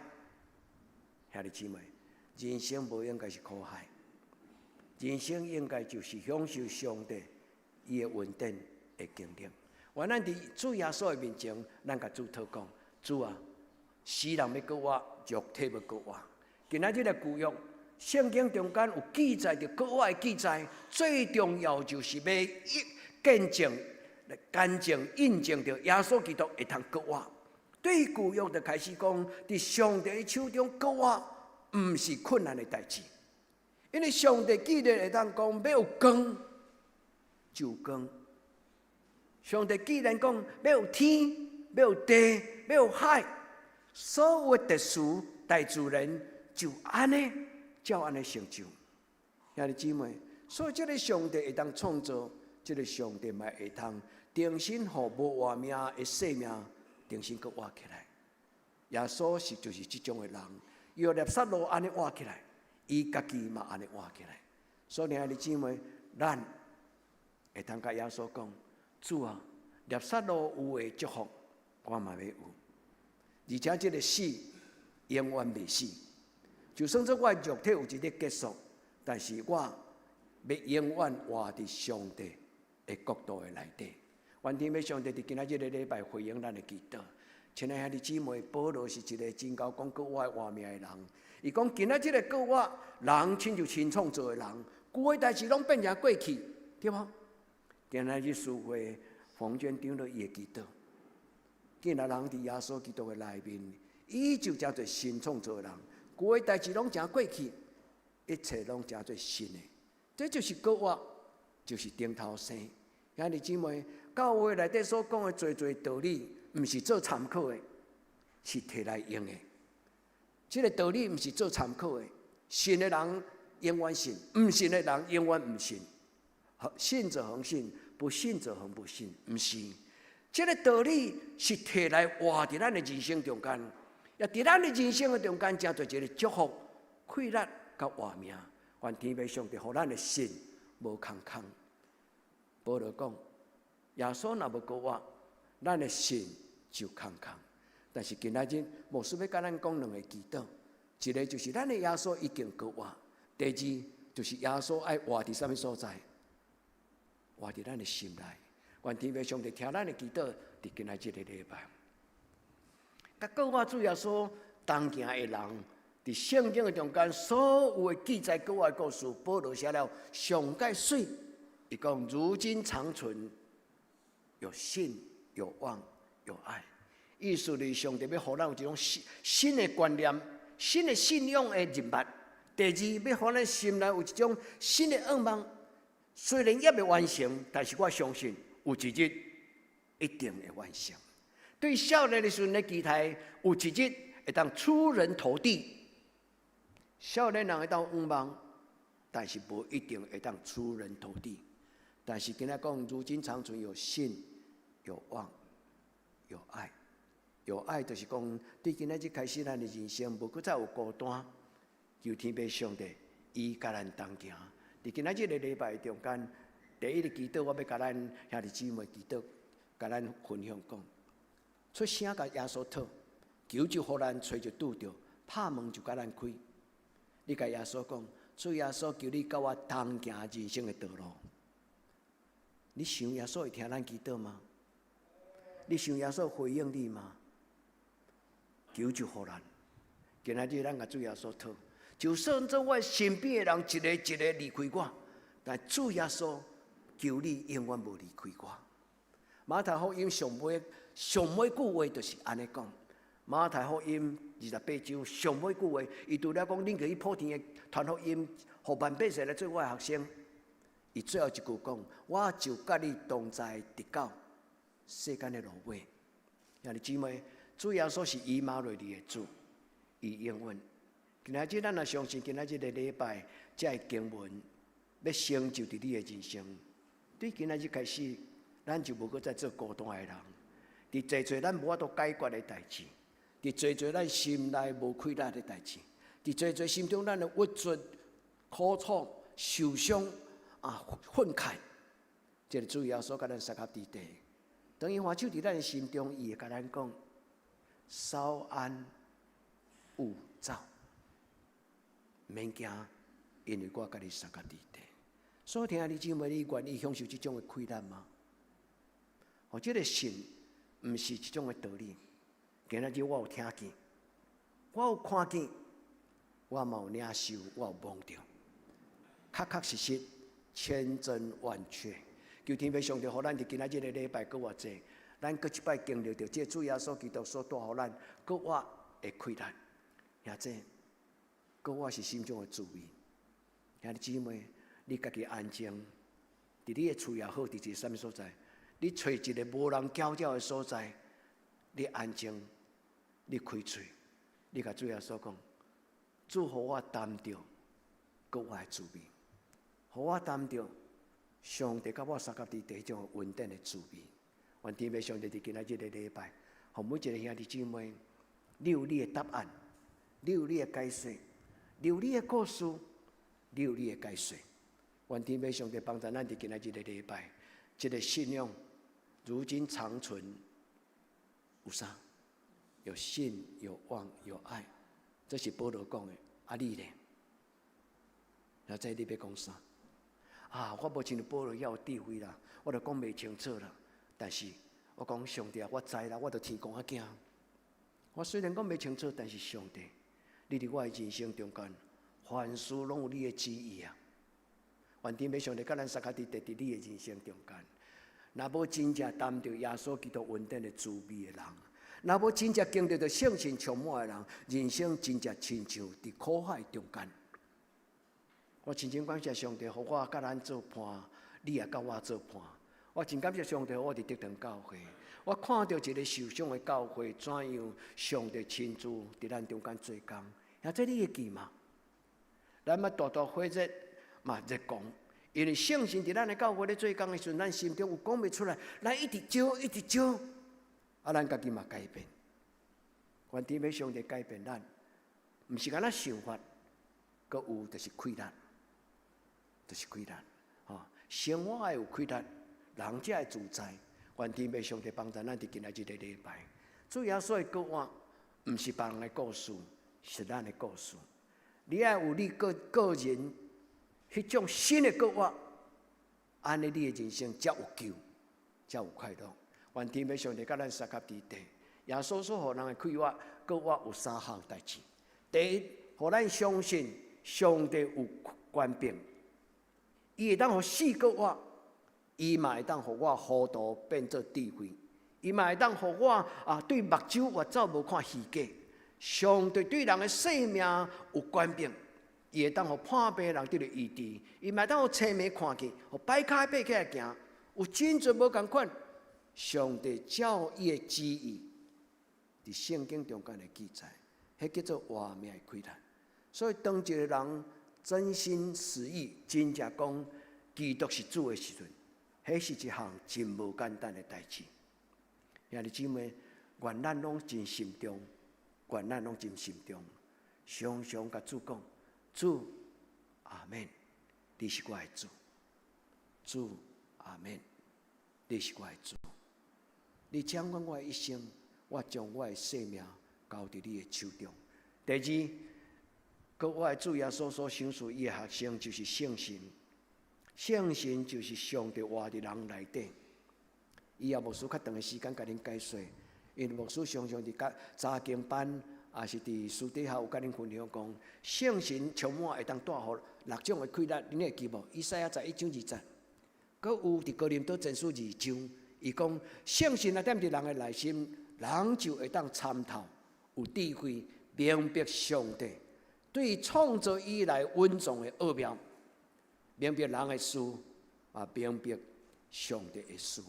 兄弟姊妹，人生無應該是苦海，人生應該就是享受上帝伊的恩典的經歷。願咱佇主耶穌的面前，咱共主討講：主啊，死人欲閣活，肉體欲閣活，今仔日的舊約聖經中間有記載著復活的記載，最重要就是要見證、乾淨、印證著耶穌基督會通復活。對舊約就開始講，佇上帝的手中復活，毋是困難的代誌，因為上帝既然會當講欲有光，就有光。上帝既然講欲有天，欲有地，欲有海，所有的秩序、大自然就按呢，照按呢成就。兄弟姊妹，所以這个上帝會當創造，這个上帝嘛會當重新予無活命的生命重新閣活起來。耶穌是就是這種的人，伊予拉撒路按呢活起來，伊家己嘛按呢活起來。所以兄弟姊妹，咱會當共耶穌講：主啊，拉撒路有的祝福，我嘛欲有。而且這个死永遠袂死，就算做我的肉體有一日結束，但是我欲永遠活佇上帝的國度的內底。願天父上帝佇今仔日這个禮拜回應咱的祈禱。親愛兄弟姊妹，保羅是一个真𠢕講復活活命的人。伊講今仔這个復活，人親像新創造的人，舊的代誌攏變成過去，對無？今仔日書會馮娟長老伊的祈禱，既然人佇耶穌基督的內面，伊就成做新創造的人，舊的代誌攏成過去，一切攏成做新的。這就是復活，就是重頭生。兄弟姊妹，教會內底所講的濟濟道理，毋是做參考的，是提來用的。這个道理毋是做參考的，信的人永遠信，毋信的人永遠毋信。信者恆信，不信者恆不信，毋是。這个道理是提來活佇咱的人生中間，也佇咱的人生的中間，成做一个祝福、快樂佮活命。願天父上帝予咱的信無空空。保羅講，耶穌若無復活，咱的信就空空。但是今仔日牧師欲共咱講兩个祈禱，一个就是咱的耶穌已經復活，第二就是耶穌愛活佇啥物所在，活佇咱的心內。願天父上帝聽咱的祈禱，佇今仔這个禮拜。佮復活主耶穌同行的人，佇聖經的中間，所有的記載復活的故事，保羅寫了上蓋媠。伊講如今長存有信、有望、有愛。意思是上帝欲予咱有一種新新的觀念、新的信仰的認識。第二，欲予咱心內有一種新的願望。雖然猶未完成，但是我相信有一日一定會完成。對少年的時陣咧期待，有一日會當出人頭地。少年人會當願望，但是無一定會當出人頭地。但是今仔講，如今長存有信、有望、有愛。有愛就是講，對今仔日開始，咱的人生無閣再有孤單。求天父上帝，伊佮咱同行。佇今仔這个禮拜中間，第一个祈禱，我欲共咱兄弟姊妹祈禱，共咱分享講，出聲共耶穌討，求就予咱，揣就拄著，拍門就共咱開。你共耶穌講，主耶穌，求你佮我同行人生的道路。你想耶穌會聽咱祈禱嗎？你想耶穌回應你嗎？求就予咱，今仔日咱共主耶穌討，就算做我身邊的人一个一个離開我，但主耶穌求你永遠無離開我。馬太福音上尾上尾句話就是按呢講。馬太福音28章上尾句話，伊除了講恁去普天的傳福音，予萬百姓來做我的學生。伊最後一句講：我就佮你同在，直到世間的落尾。兄弟姊妹，主耶穌是以馬內利的主，伊永遠。今仔日咱若相信，今仔這个禮拜這个經文欲成就佇你的人生。對今仔日開始，咱就無閣再做孤單的人。佇濟濟咱無法度解決的代誌，佇濟濟咱心內無快樂的代誌，佇濟濟心中咱的鬱卒、苦楚、受傷啊、憤慨，這个主耶穌共咱相佮佇地。當伊揮手佇咱的心中，伊會共咱講：稍安勿躁，免驚，因為我佮你相佮佇地。所以，兄弟姊妹，你願意享受這種的快樂嗎？哦，這个信毋是一種的道理。今仔日我有聽見，我有看見，我嘛有領受，我有摸著，確確實實，千真萬確。求天父上帝，予咱佇今仔日个禮拜閣偌濟，咱閣一擺經歷著這主耶穌基督所帶予咱閣活的氣力。兄弟，閣活是啥物種的滋味？兄弟姊妹，你家己安靜，佇你的厝也好，佇一個啥物所在，你揣一个無人攪擾的所在，你安靜，你開喙，你共主耶穌講：主，予我擔著閣活的滋味，予我擔著上帝佮我相佮佇彼種恩典的滋味。願天父上帝佇今仔日个禮拜，予每一个兄弟姊妹，你有你的答案，你有你的解說，你有你的故事，你有你的解說。願天父上帝幫助咱佇今仔日个禮拜，這个信仰如今長存有啥？有信、有望、有愛，這是保羅講的。啊，你咧？那這你欲講啥？啊，我無親像保羅遐有智慧啦，我著講袂清楚啦。但是我講上帝啊，我知啦，我著天公仔囝。我雖然講袂清楚，但是上帝，你佇我的人生中間，凡事攏有你的旨意啊。願天父上帝佮咱相佮佇佇你的人生中間，若無真正擔著耶穌基督恩典的滋味的人，若無真正經歷著聖神充滿的人，人生真正親像佇苦海中間。我真正感謝上帝，予我佮咱做伴，你也佮我做伴。我真感謝上帝，我佇德堂教會，我看著一个受傷的教會，怎樣上帝親自佇咱中間做工。啊，這你會記嗎？咱嘛大大火熱嘛熱講，因為聖神佇咱的教會咧做工的時陣，咱心中有講袂出來，咱一直招，一直招，啊，咱家己嘛改變。願天父上帝改變咱，毋是干焦想法，閣有就是氣力，就是氣力，吼，生活愛有氣力，人才會自在。願天父上帝幫助咱佇今仔日个禮拜，主耶穌的復活，毋是別人的故事，是咱的故事。你愛有你個個人彼種新的復活，按呢你的人生才有救，才有快樂。願天父上帝佮咱相佮佇地，耶穌所予人的氣活，復活有三項代誌。第一，予咱相信上帝有權柄，伊會當予死復活，伊嘛會當予我糊塗變做智慧，伊嘛會當予我啊對目睭越走無看虛假。上帝對人的生命有權柄，伊會當予破病人得著醫治，伊嘛會當予青盲看見，予跛跤爬起來行，有真濟無仝款。上帝照伊的旨意，佇聖經中間的記載，彼叫做活命的氣力。所以當一个人真心實意、真正講基督是主的時陣，彼是一項真無簡單的代誌。兄弟姊妹，願咱攏真心中，願咱攏真心中，常常共主講：主，阿門，你是我的主。主，阿門，你是我的主。你掌管我的一生，我將我的生命交佇你的手中。第二，閣我的主耶穌所賞賜伊的學生就是聖神，聖神就是上帝活佇人內底。以後牧師較長的時間共恁解說，因為牧師常常佇教查經班，抑是佇私底下有共恁分享講，聖神充滿會當帶予六種的氣力，恁會記無？以賽亞11章2節，閣有佇哥林多前書二章，伊講聖神若踮佇人的內心，人就會當參透，有智慧，明白上帝對創造以來隱藏的奧妙，明白人的事，啊，明白上帝的事。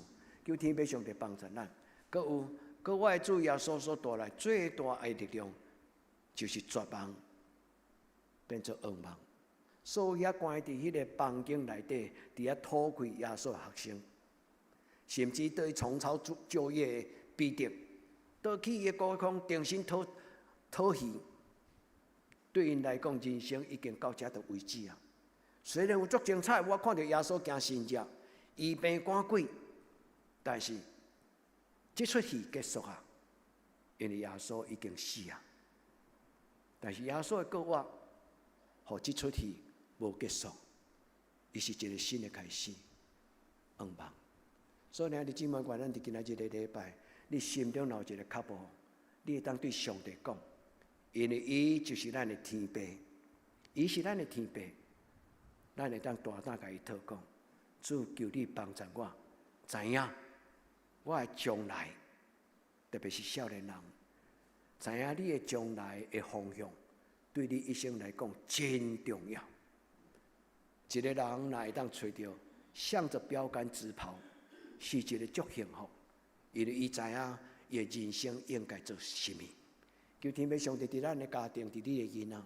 求天父上帝幫助咱。閣有，閣我的主耶穌所帶來最大的力量，就是絕望變做仰望。所有遐關佇彼个房間內底，佇遐討氣耶穌的學生，甚至對重操舊業的彼得，倒去伊的故鄉重新討討魚，對𪜶來講，人生已經到這度為止啊。雖然有足精彩，我看著耶穌行神蹟，醫病趕鬼，但是這齣戲結束啊，因為耶穌已經死啊。但是耶穌的復活，予這齣戲無結束，伊是一个新的開始，仰望。所以，兄弟姊妹，願咱佇今仔日个禮拜，你心中若有一个腳步，你會當對上帝講，因為伊就是咱的天父。伊是咱的天父，咱會當大膽共伊討講，主求你幫助我，知影我的將來，特別是少年人，知影你的將來的方向，對你一生來講真重要。一個人若會當揣著向著標杆直跑，是一個足幸福，因為伊知影伊的人生應該做啥物。求天父上帝佇咱的家庭，佇你的囡仔，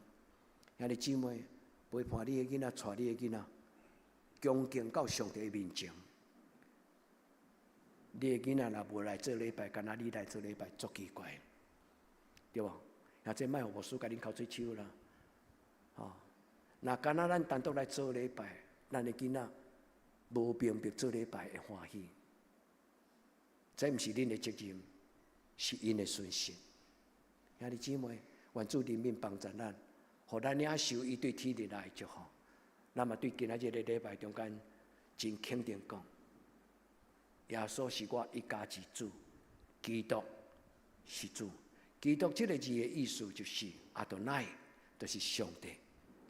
兄弟姊妹陪伴你的囡仔，帶你的囡仔，恭敬到上帝的面前。你的囡仔若無來做禮拜，敢若你來做禮拜，足奇怪，對無？啊，這莫予牧師共恁剾喙鬚啦，吼！若敢若咱單獨來做禮拜，咱的囡仔無明白做禮拜的歡喜，這毋是恁的責任，是𪜶的損失。兄弟姊妹，願主憐憫幫助咱，予咱領受伊對天日來的祝福。咱嘛對今仔日的禮拜中間真肯定講，耶穌是我一家之主，基督是主。基督這个字的意思就是阿多乃，就是上帝，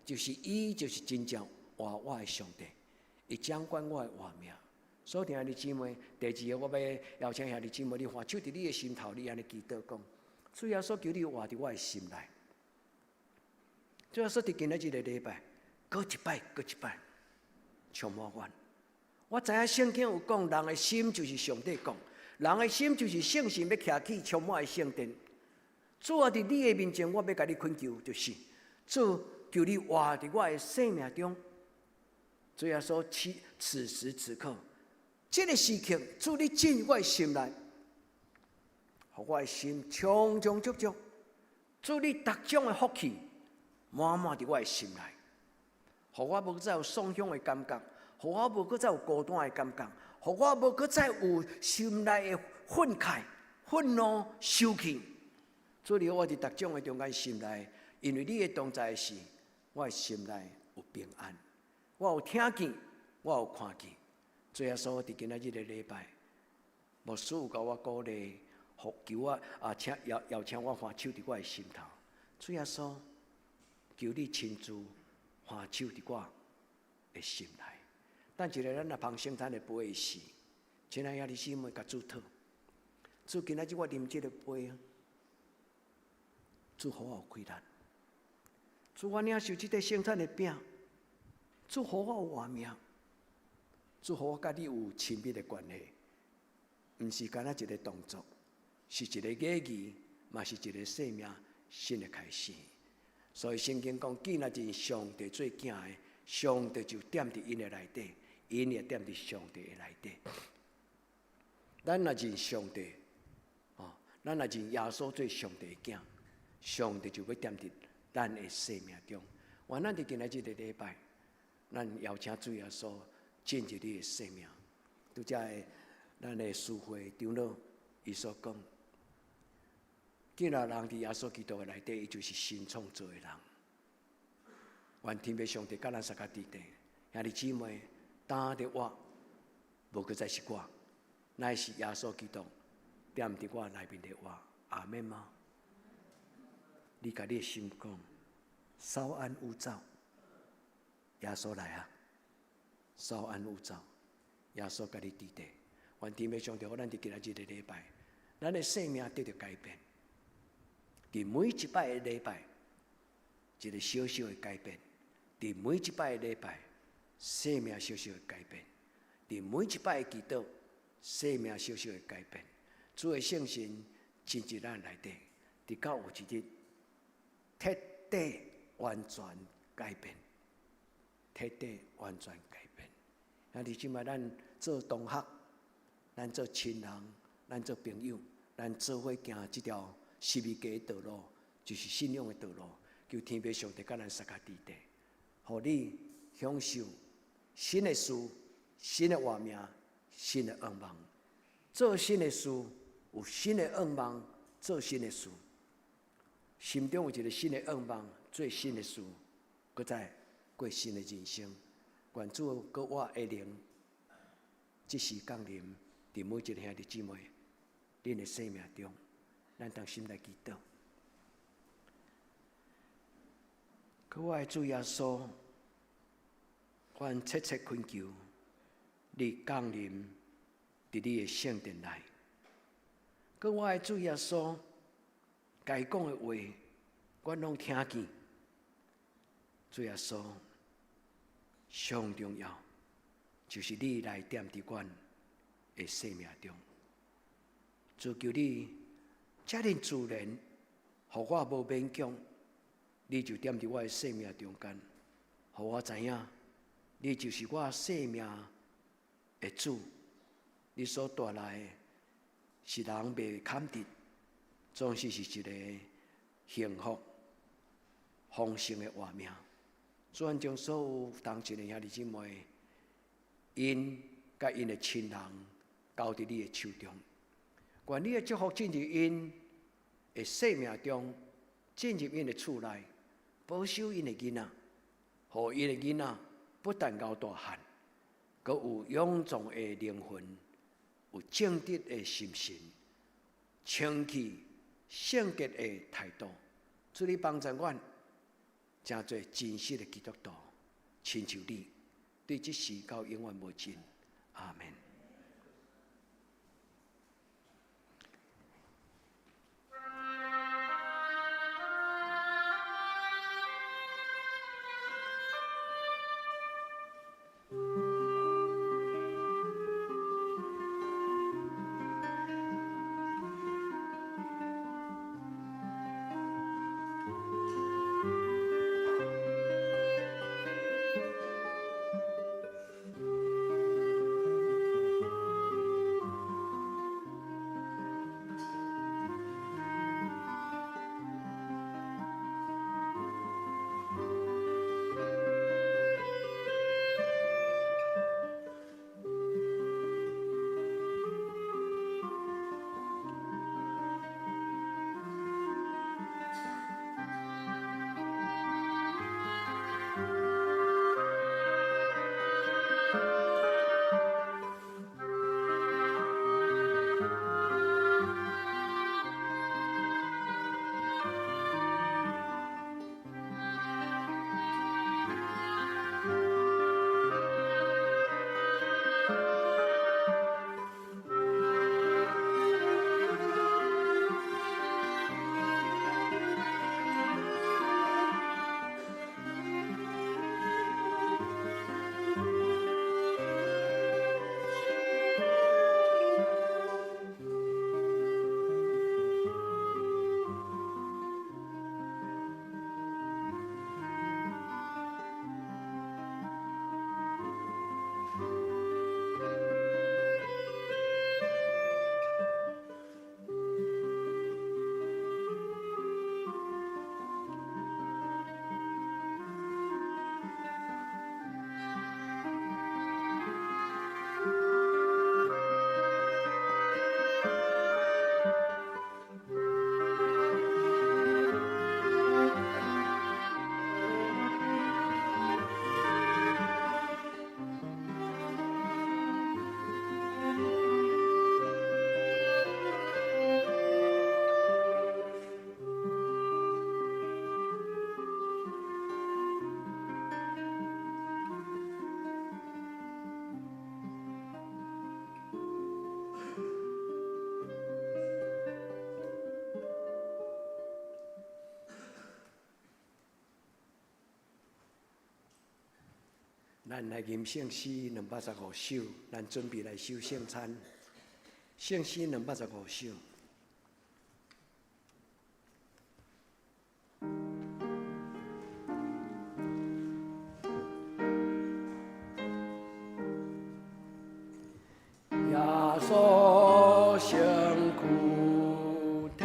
就是伊就是真正活我的上帝，伊掌管我的活命。所以兄弟姊妹，第二个我欲邀請兄弟姊妹，你橫手佇你的心頭，你按呢祈禱講：主耶穌求你活佇我的心內。主耶穌佇今仔日個禮拜，閣一擺，閣一擺，充滿我。我知影聖經有講，人的心就是上帝講，人的心就是聖神欲徛起充滿的聖殿。主啊，佇你的面前，我欲共你懇求，就是主求你活佇我的生命中。主耶穌，此時此刻，這個時刻，主你進入我的心內，予我的心充充足足。主你逐種的福氣，滿滿佇我的心內，予我無再有喪鄉的感覺，予我無閣再有孤單的感覺，予我無閣再有心內的憤慨、憤怒、生氣。主你我佇逐種的中間心內，因為你的同在時，我的心內有平安。我有聽見，我有看見。主耶穌佇今仔日的禮拜，牧師有共我鼓勵，求我啊，請邀邀請我橫手佇我的心頭。主耶穌，求你親自橫手佇我的心內。等一下，咱來捧聖餐的杯時，親愛兄弟姊妹，共主討。主今仔日我啉這个杯啊，主予我有氣力。主我領受這塊聖餐的餅，主予我有活命。主予我佮你有親密的關係，毋是干焦一个動作，是一個禮儀，嘛是一個生命新的開始。所以聖經講，既然認上帝做囝的，上帝就踮佇𪜶的內底，𪜶也踮佇上帝的內底。咱若認上帝，哦，咱若認耶穌做上帝的囝，上帝就欲踮佇咱的生命中。願咱佇今仔日這個禮拜，咱邀請主耶穌進入你的生命。拄才的咱的司會長老伊所講，既然人佇耶穌基督的內底，伊就是新創造的人。願天父上帝佮咱相佮佇咧，兄弟姊妹，當的我，無閣再是我，乃是耶穌基督踮佇我內面的我。阿們嗎？你共你的心講，稍安勿躁，耶穌來啊！稍安勿躁，耶穌佮你佇咧。願天父上帝，予咱佇今仔日個禮拜，咱的生命得著改變。佇每一擺的禮拜，一個小小的改變；佇每一擺的禮拜，生命小小的改變；佇每一擺的祈禱，生命小小的改變。主的聖神進入咱內底，直到有一日徹底完全改變，徹底完全改變。兄弟姊妹，咱做同學，咱做親人，咱做朋友，咱做伙行這條十字架的道路，就是信仰的道路。求天父上帝佮咱相佮佇咧，予你享受新的事、新的活命、新的願望。做新的事，有新的願望，做新的事。心中有一个新的願望，做新的事，閣再過新的人生。願主閣我的靈，這時降臨佇每一个兄弟姊妹恁的生命中，咱同心來祈禱。閣我的主耶穌，阮切切懇求你降臨佇你的聖殿內。閣我的主耶穌，該講的話，阮攏聽見。主耶穌，上重要就是你來踮佇阮的生命中。主求你遮爾自然，予我無勉強，你就踮佇我的生命中間，予我知影，你就是我生命的主。你所帶來的是人袂堪得，總是是一個幸福、豐盛的活命。主，咱將所有同齊的兄弟姊妹，𪜶佮𪜶的親人交佇你的手中。願你的祝福進入𪜶的生命中，進入𪜶的厝內，保守𪜶的囡仔，予𪜶的囡仔不但𠢕大漢，閣有勇壯的靈魂，有正直的心神，清氣聖潔的態度。主你幫助阮，成做真實的基督徒，親像你，對這時到永遠無盡。阿門。咱來吟聖詩215首，咱準備來守聖餐。聖詩215首。耶穌身軀替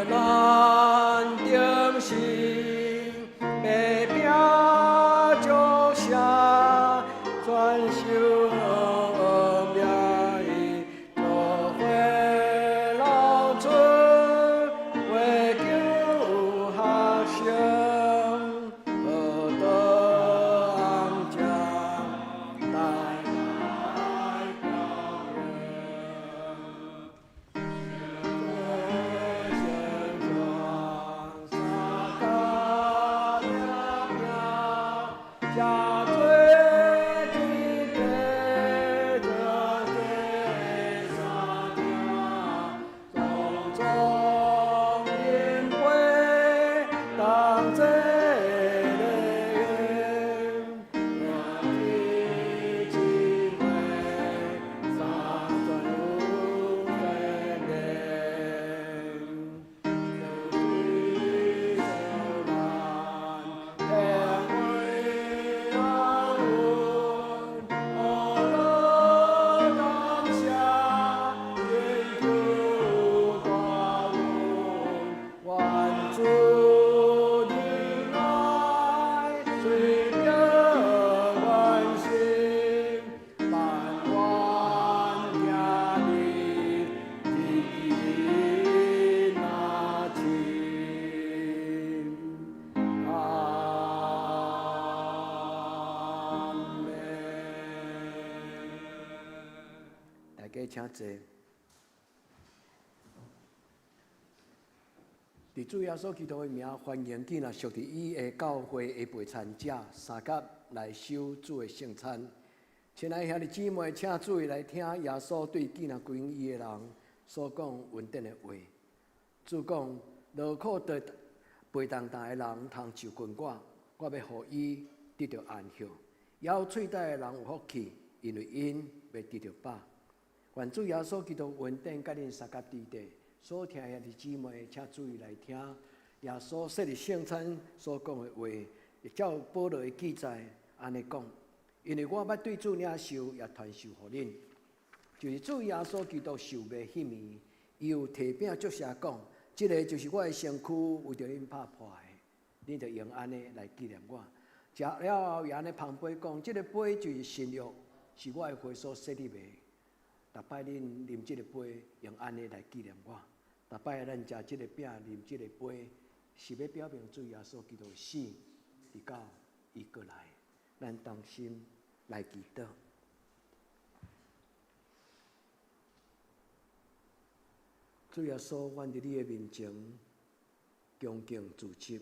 咱定死，白餅祝謝，轉受命伊，做伙老出，為救學生，報道紅將帶來表演。家請坐。佇主耶穌基督的名，歡迎囝仔屬佇伊的教會的陪餐者，相佮來守主的聖餐。親愛兄弟姊妹，請注意來聽耶穌對囝仔歸伊的人所講恩典的話。主講：勞苦擔背重擔的人，通就近我，我欲予伊得著安歇。枵喙帶的人有福氣，因為𪜶欲得著飽。願主耶穌基督恩典佮恁相佮佇地。所聽的兄弟姊妹，請注意來聽耶穌設立聖餐所講的話，照保羅的記載按呢講：因為我捌對主領受，也傳授予恁，就是主耶穌基督受賣彼暝，伊有提餅祝謝講：這个就是我的身軀，為著恁拍破的，恁著用按呢來紀念我。食了後，伊按呢捧杯講：這个杯就是新約，是我的血所設立的。逐擺恁啉這个杯，用按呢來紀念我。逐擺咱食這个餅、啉這个杯，是欲表明主耶穌基督的死，直到伊閣來。咱同心來祈禱。主耶穌，阮佇你的面前恭敬自執，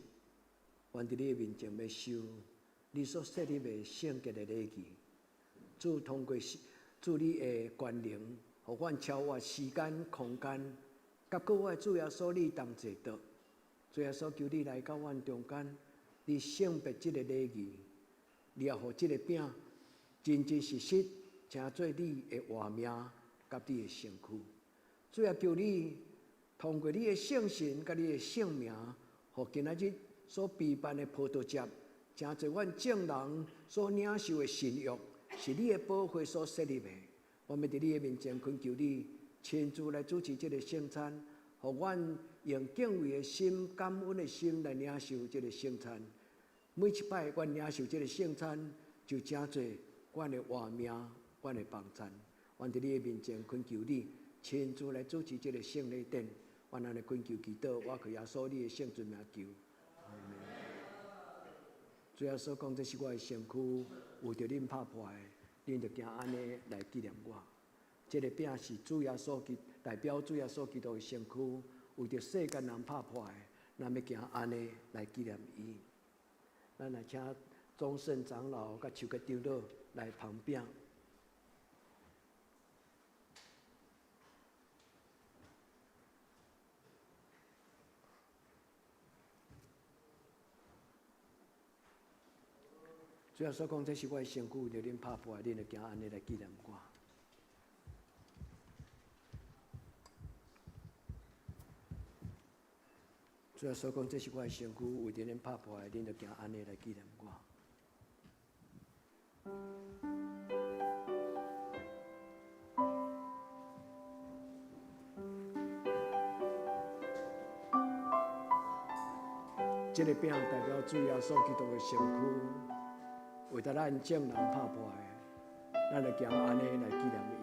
阮佇你的面前欲守你所設立的聖潔的禮儀。主通過主你的權能，予阮超越時間、空間，佮閣我的主耶穌你同齊桌。主耶穌，求你來到阮中間，你聖別這個禮儀，你也予這个餅真真實實成做你的活命佮你的身軀。主啊，求你通過你的聖神佮你的聖名，予今仔日所備辦的葡萄節，成做阮眾人所領受的新約，是你的寶血所設立的。我們佇你的面前懇求你親自來主持這个聖餐，予阮用敬畏的心、感恩的心來領受這个聖餐。每一擺阮領受這个聖餐，就成做阮的活命、阮的幫贊。阮佇你的面前懇求你親自來主持這个聖禮典。阮按呢懇求祈禱，我靠耶穌你的聖尊名求。阿們。主耶穌講：這是我的身軀，為著恁拍破的，恁著行按呢來紀念我。這个餅是主耶穌基代表主耶穌基督的身軀，為著世間人拍破的，咱欲行按呢來紀念伊。咱來請宗聖長老佮手決長老來捧餅。主耶穌講：這是我的身軀，為著恁拍破的，恁著行按呢來紀念我。主耶穌講：這是我的身軀，為著恁拍破的，恁著行按呢來紀念我。這个餅代表主耶穌基督的身軀，為著咱眾人拍破的，咱著行按呢來紀念伊。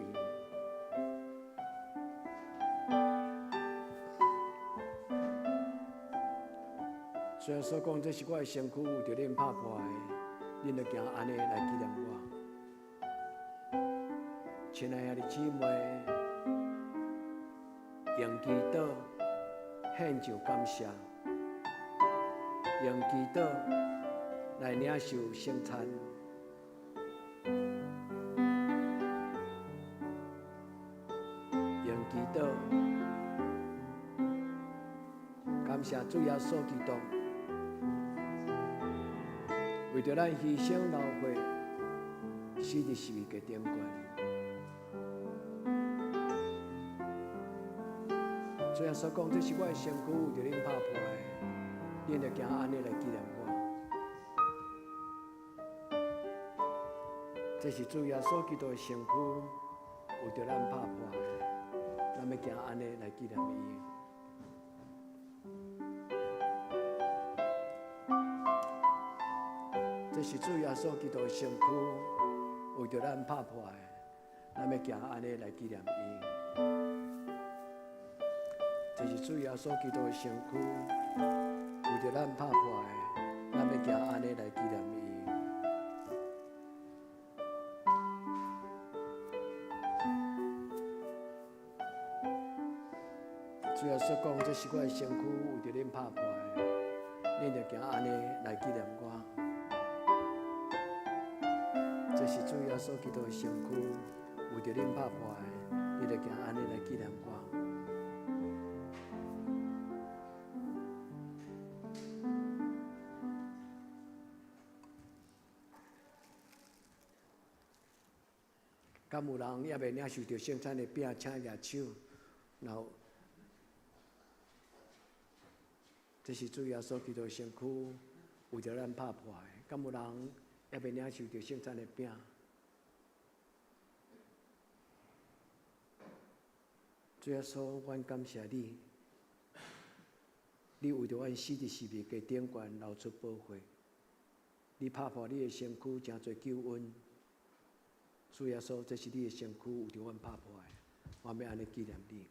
主耶穌講：這是我的身軀，為著恁拍破的，恁著行按呢來紀念我。親愛的兄弟姊妹，用祈禱獻上感謝，用祈禱來領受聖餐，用祈禱感謝主耶穌基督，為著咱犧牲流血，死佇十字架頂懸。主耶穌講：這是我的身軀，為著恁拍破的，恁著行按呢來紀念我。這是主耶穌基督的身軀，為著咱拍破的，咱欲行按呢來紀念伊。這是主耶穌基督的身軀，為著咱拍破的，咱欲行按呢來紀念伊。這是主耶穌基督的身軀，為著咱拍破的，咱欲行按呢來紀念伊。主耶穌講，這是我的身軀，為著恁拍破的，恁著行按呢來紀念我。這是主耶穌基督的身軀，為著恁拍破的，恁著行按呢來紀念我。敢有人猶未領受著聖餐的餅，請舉手。然後，這是主耶穌基督的身軀，為著咱拍破的。敢有人猶未領受著聖餐的餅？主耶穌，阮感謝你，你為著阮死佇十字架頂懸，流出寶血。你拍破你的身軀，成做救恩。主耶穌，這是你的身軀，為著阮拍破的，我欲按呢紀念你。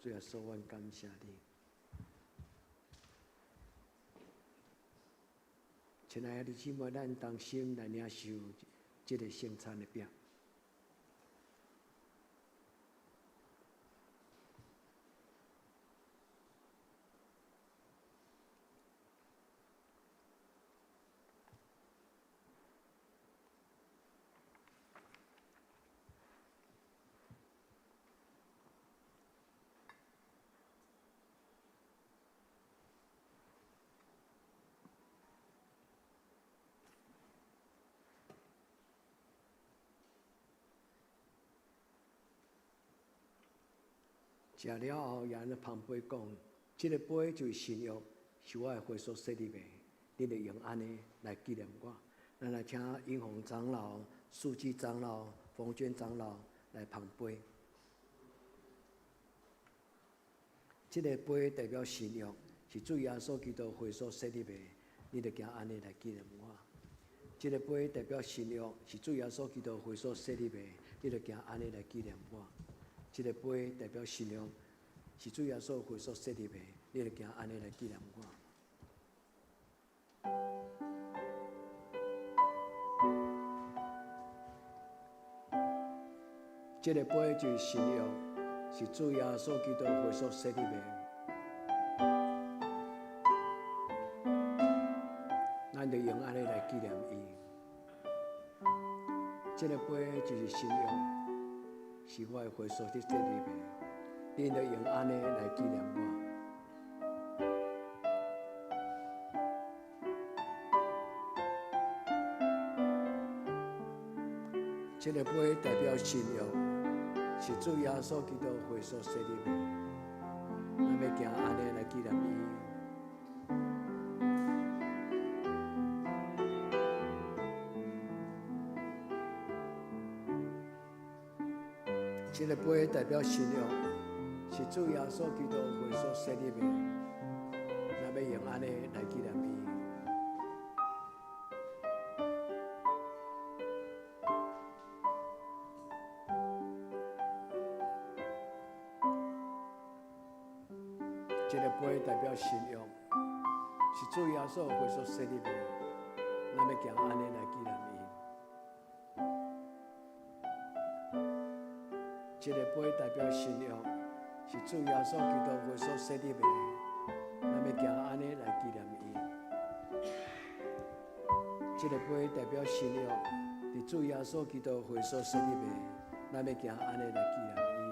主耶穌，阮感謝你。親愛的弟兄姊妹，咱同心來領受這个聖餐的餅。食了後，耶穌捧杯講：這个杯就是新約，是我的血所設立的，恁著用按呢來紀念我。咱來請英紅長老、書記長老、馮娟長老來捧杯。這个杯代表新約，是主耶穌基督血所設立的，恁著行按呢來紀念我。這个杯代表新約，是主耶穌基督血所設立的，恁著行按呢來紀念我。這个杯代表新約，是主耶穌血所設立的，恁著行按呢來紀念我。這个杯就是新約，是主耶穌基督血所設立的，咱就用按呢來紀念伊。這个杯就是新約，是我的血所設立的，恁就用按呢來紀念我。這个杯代表新約，是主耶穌基督血所設立的，咱欲行按呢來紀念伊。這个杯代表新約，是主耶穌基督血所設立的，咱欲用按呢來紀念伊。這个杯代表新約，是主耶穌血所設立的，咱欲行按呢來紀念伊。這个杯代表新約，是主耶穌基督血所設立的，咱欲行按呢來紀念伊。這个杯代表新約，是主耶穌基督血所設立的，咱欲行按呢來紀念伊。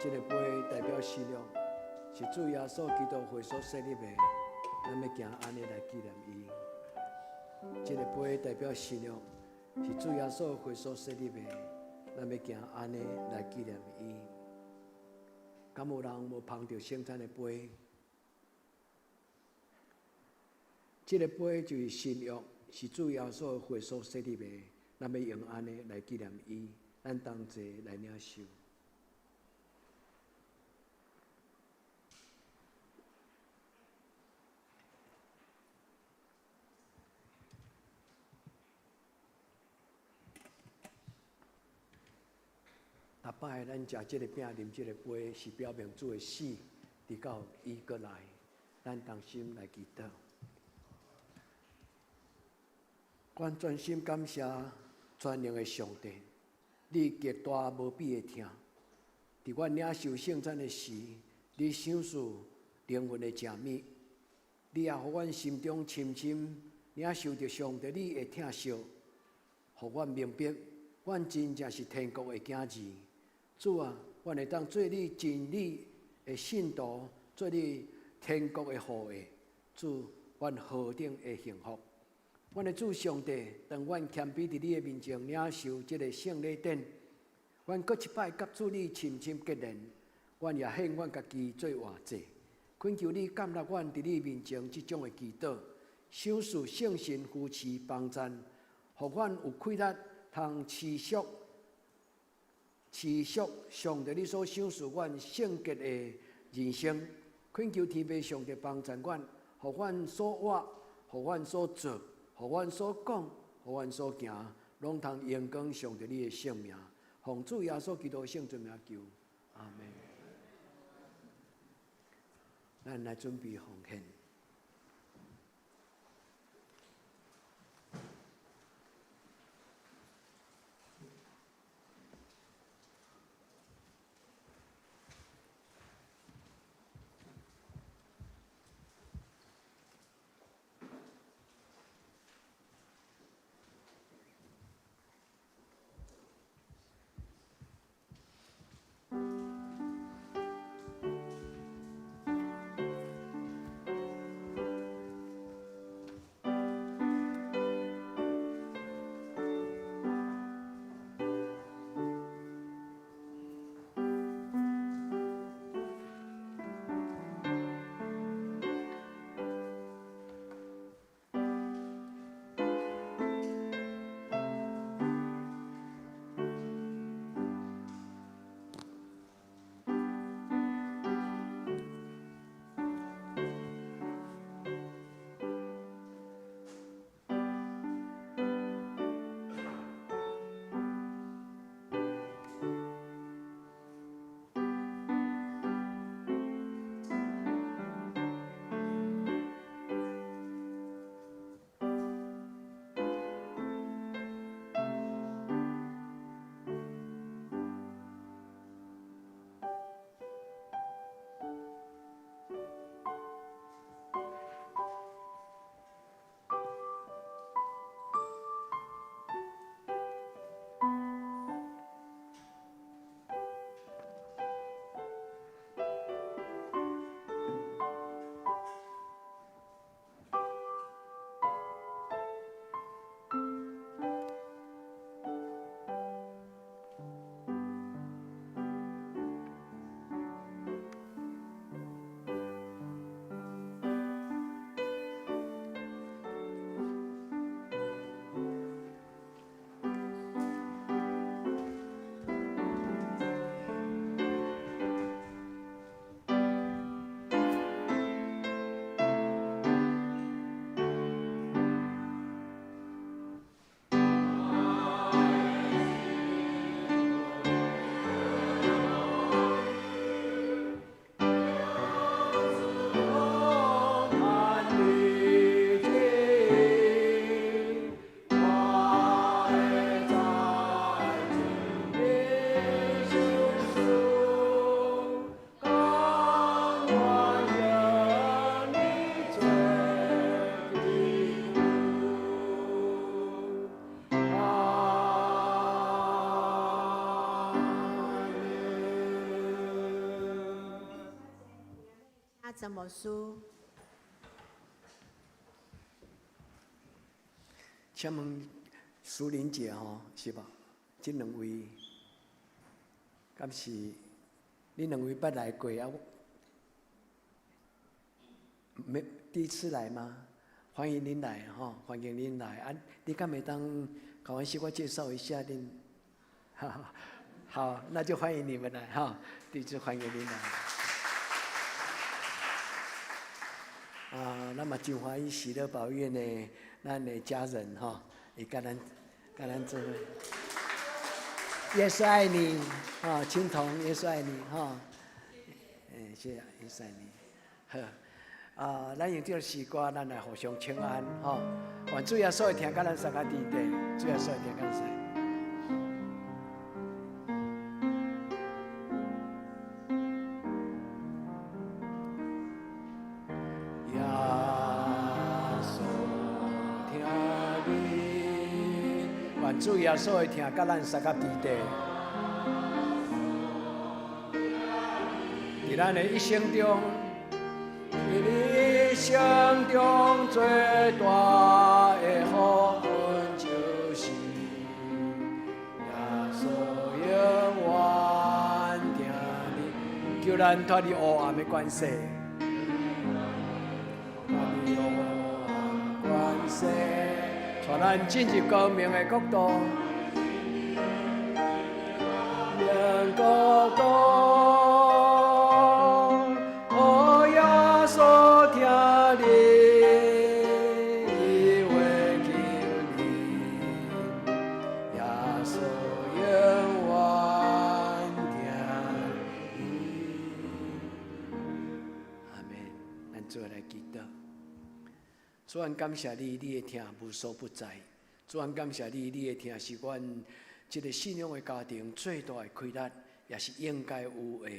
這个杯代表新約，是主耶穌基督血所設立的，咱欲行按呢來紀念伊。這个杯代表新約，是主耶穌血所設立的，咱欲行按呢來紀念伊。敢有人無捧著聖餐的杯？這个杯就是新約，是主耶穌血所設立的，咱欲用按呢來紀念伊。咱同齊來領受。逐擺咱食這个餅、啉這个杯，是表明主的死，直到伊閣來，咱同心來祈禱。阮專心感謝全能的上帝，你極大無比的疼，佇阮領受聖餐的時，你賞賜靈魂的食物，你也予阮心中深深領受著上帝你的疼惜，予阮明白，阮真正是天國的囝兒。主啊，阮會當做你真理的信徒，做你天國的後裔。主，阮何等的幸福！阮的主上帝，當阮謙卑佇你的面前領受這個聖禮典，阮閣一擺佮主你深深結連，阮也獻阮家己做活祭，懇求你接納阮佇你面前這種的祈禱，賞賜聖神扶持幫贊，予阮有氣力通持續持續上帝你所賞賜阮聖潔的人生。懇求天父上帝幫贊阮，予阮所活，予阮所做，予阮所講，予阮所行，攏通榮光上帝你的聖名。奉主耶穌基督的聖尊名求，阿們。咱來準備奉獻。怎麼說？請問淑玲姐吼，是無？這兩位，敢是恁兩位捌來過啊？沒第一次來嗎？歡迎恁來吼，歡迎恁來啊！你敢會當共阮小可介紹一下恁？好，那就歡迎你們來哈，第一次歡迎恁來。啊，咱嘛真歡喜喜樂保育院的咱的家人吼，會佮咱佮咱做伙。耶穌愛你，啊，青銅，耶穌愛你，哈，欸，謝謝耶穌愛你，好，啊，咱用這個詩歌，咱來互相請安，吼，願主耶穌會疼佮咱相佮佇底，主耶穌會疼佮咱。主耶穌的疼佮咱相佮佇地。佇咱的一生中，佇一生中最大的福分就是耶穌永遠疼你，求咱脫離黑暗的權勢，脫離黑暗權勢，帶咱進入光明的國度。明國度，哦，耶穌疼你，伊會救你，耶穌永遠疼你。阿們，咱做來祈禱。主，阮感謝你，你的疼無所不在。主，阮感謝你，你的疼是阮這个信仰的家庭最大的氣力，也是應該有的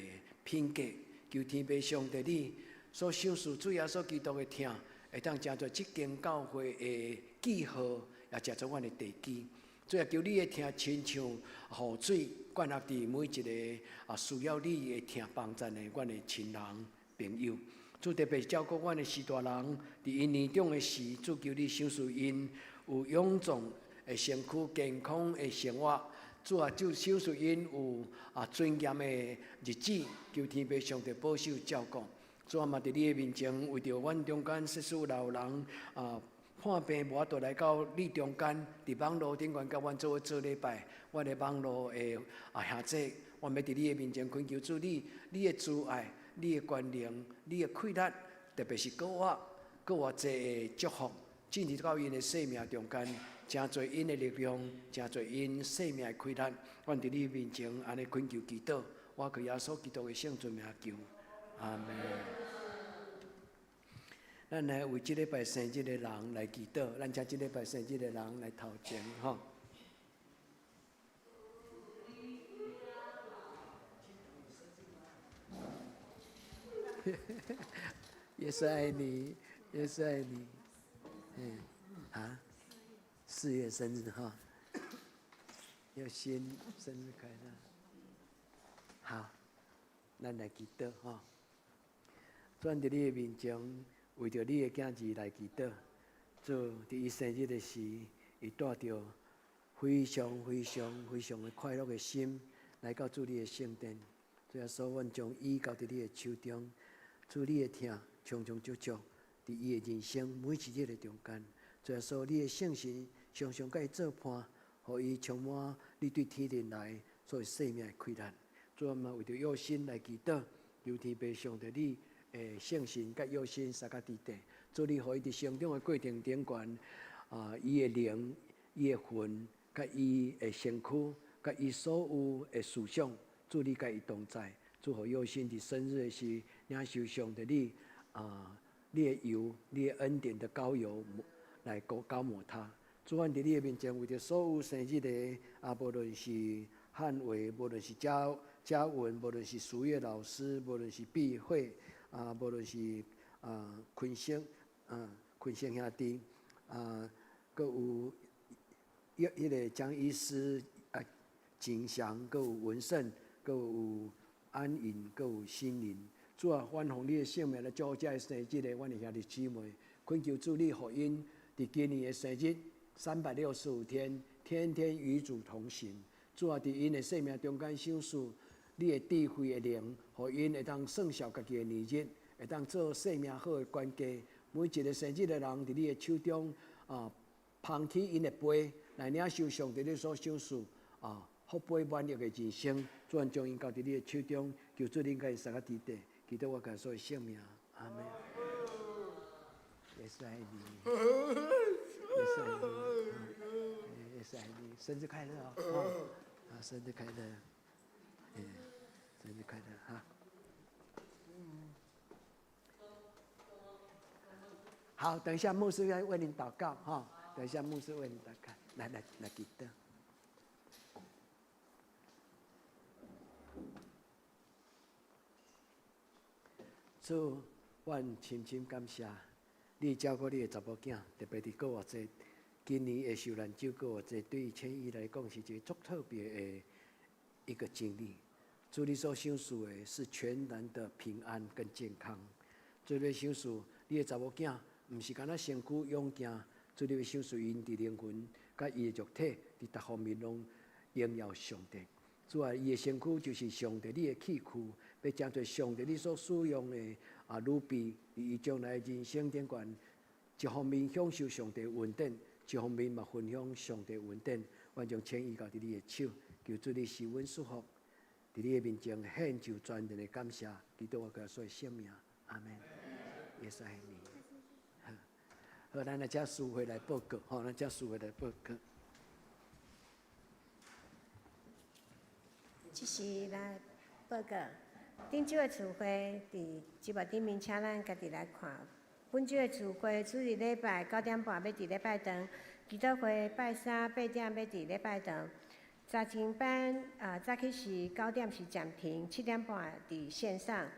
品格。求天父上帝，你所賞賜主耶穌基督的疼，會當成做這間教會的記號，也成做阮的地基。主啊，求你的疼親像雨水灌落佇每一个需要你的疼幫贊的阮的親人朋友。主特別照顧阮的序大人，佇𪜶年長的時，主求你賞賜𪜶有勇壯的身軀、健康的生活。主啊，就賞賜𪜶有尊嚴的日子，求天父上帝保守照顧。主啊，嘛佇你的面前，為著阮中間世事老人破病無法度來到你中間，佇網路頂懸佮阮做伙做禮拜，阮的網路的兄弟，阮欲佇你的面前懇求主你，你的慈愛、你的權能、你的氣力，特別是閣較閣較濟的祝福，進入到𪜶的生命中間，成做𪜶的力量，成做𪜶生命的氣力。阮佇你面前按呢懇求祈禱，我靠耶穌基督的聖尊名求，阿們。咱來為這禮拜生日的人來祈禱，咱請這禮拜生日的人來頭前吼。耶穌愛你，耶穌愛你，嗯，啊，4月生日哈，要先生日快樂。好，咱來祈禱哈。主佇你的面前，為著你的囝兒來祈禱。主佇伊生日的時，伊帶著非常非常非常的快樂的心來到主你的聖殿。主耶穌，阮將伊交佇你的手中，主你的疼充充足足佇伊的人生每一日的中間。主耶穌，你的聖神常常佮伊做伴，予伊充滿你對天靈來做生命的氣力。主嘛為著約心來祈禱，求天父上帝你的聖神佮約心相佮佇地，主你予伊佇成長的過程頂懸，伊的靈、伊的魂、佮伊的身軀、佮伊所有的思想，主你佮伊同在。主予約心佇生日的時，領受上帝你你的油、你的恩典的膏油來膏抹他。主，阮佇你的面前，為著所有生日的，無論是漢偉，無論是嘉嘉文，無論是淑月老師，無論是碧慧，無論是坤生，坤生兄弟，閣有彼个江醫師，景祥，閣有文勝，閣有安穎，閣有心靈。主啊，阮奉你的聖名來祝福這个生日的阮的兄弟姊妹，懇求主你予𪜶佇今年的生日365天，天天與主同行。主啊，佇𪜶的生命中間賞賜你的智慧的靈，予𪜶會當算數家己的年日，會當做生命好的管家。每一个生日的人，佇你的手中捧起𪜶的杯來領受上帝你所賞賜福杯滿溢的人生。主，阮將𪜶交佇你的手中，求主恁佮𪜶相佮佇地，祈禱我耶穌的聖名，阿們。耶穌愛你，耶穌愛你，耶穌愛你，生日快樂哦！啊，生日快樂，嗯，生日快樂哈。好，等一下牧師要為你禱告哈。等一下牧師為你禱告，來來來，記得。主，阮深深感謝你照顧你的查某囝，特別佇閣偌濟今年的受難週過，這對千億來講是一个足特別的一個經歷。主你所賞賜的是全然的平安跟健康。主你賞賜你的查某囝，毋是干焦身軀勇健，主你欲賞賜𪜶佇靈魂佮伊的肉體佇逐方面攏榮耀上帝。主啊，伊的身軀就是上帝你的器具，欲成做上帝你所使用的啊，預備佇伊將來人生頂懸，一方面享受上帝恩典，一方面嘛分享上帝恩典。阮將千伊交佇你的手，求主你賜阮祝福，佇你的面前獻上全然的感謝，祈禱我耶穌的聖名，阿門。耶穌愛你。好，咱來請司會來報告，吼，咱請司會來報告。這是來報告，頂週的聚會佇節目頂面，請咱家己來看。本週的聚會，主日禮拜9點半欲佇禮拜堂，祈禱會拜三8點欲佇禮拜堂。查經班啊，早起時9點是暫停，7點半佇線上。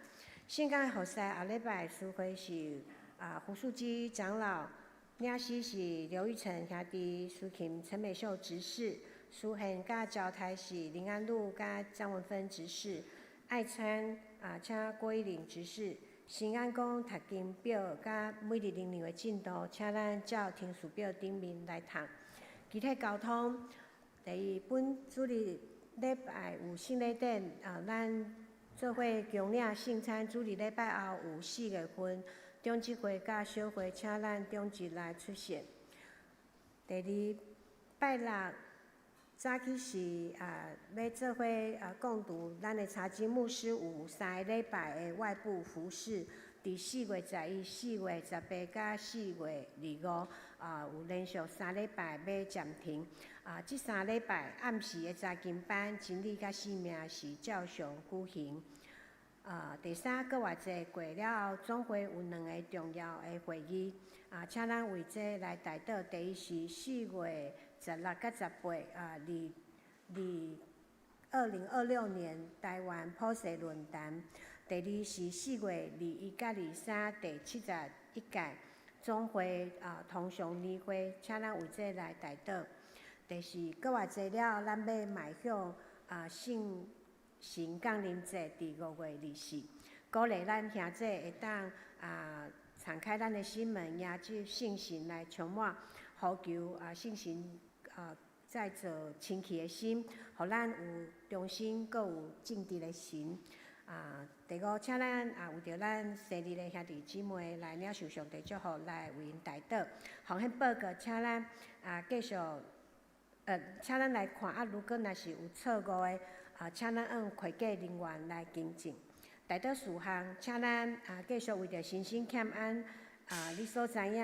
聖工服侍後禮拜司會是啊胡樹基長老，領詩是劉玉成兄弟，司琴陳美秀執事，司獻佮交台是林安祿佮張文芬執事，愛餐啊請郭一玲執事。新安宮讀經表佮每日靈糧的進度，請咱照程序表頂面來讀。其他交通，第一，本主日禮拜有聖禮典啊，咱做伙恭領聖餐。主日禮拜後有4月份長執會佮小會，請咱長執來出席。第二，拜六早起時啊，欲做伙啊共讀咱的查經牧師有3個禮拜的外部服事，佇4月11、4月18佮4月25啊，有連續三禮拜欲暫停。啊，這三禮拜暗時的查經班真理佮生命是照常舉行。啊，第三個偌濟過了後，總會有兩个重要的會議，啊，請咱為這來代禱。第一是4月16佮18啊，2026年台灣普世論壇。第二是4月21佮23第71屆總會啊通常年會，請咱為這來代禱。第四，閣偌濟了後，咱欲邁向啊聖神降臨節，佇5月24，鼓勵咱兄弟會當啊敞開咱的心門，迎接聖神來充滿，呼求啊聖神啊再造清氣的心，予咱有忠心，閣有正直的心。啊，第五，請咱啊為著咱生日的兄弟姊妹來領受上帝祝福，來為𪜶代禱。奉獻報告，請咱啊繼續，請咱來看啊，如果若是有錯誤的，啊，請咱按會計人員來更正。代禱事項，請咱啊繼續為著身心欠安啊，你所知影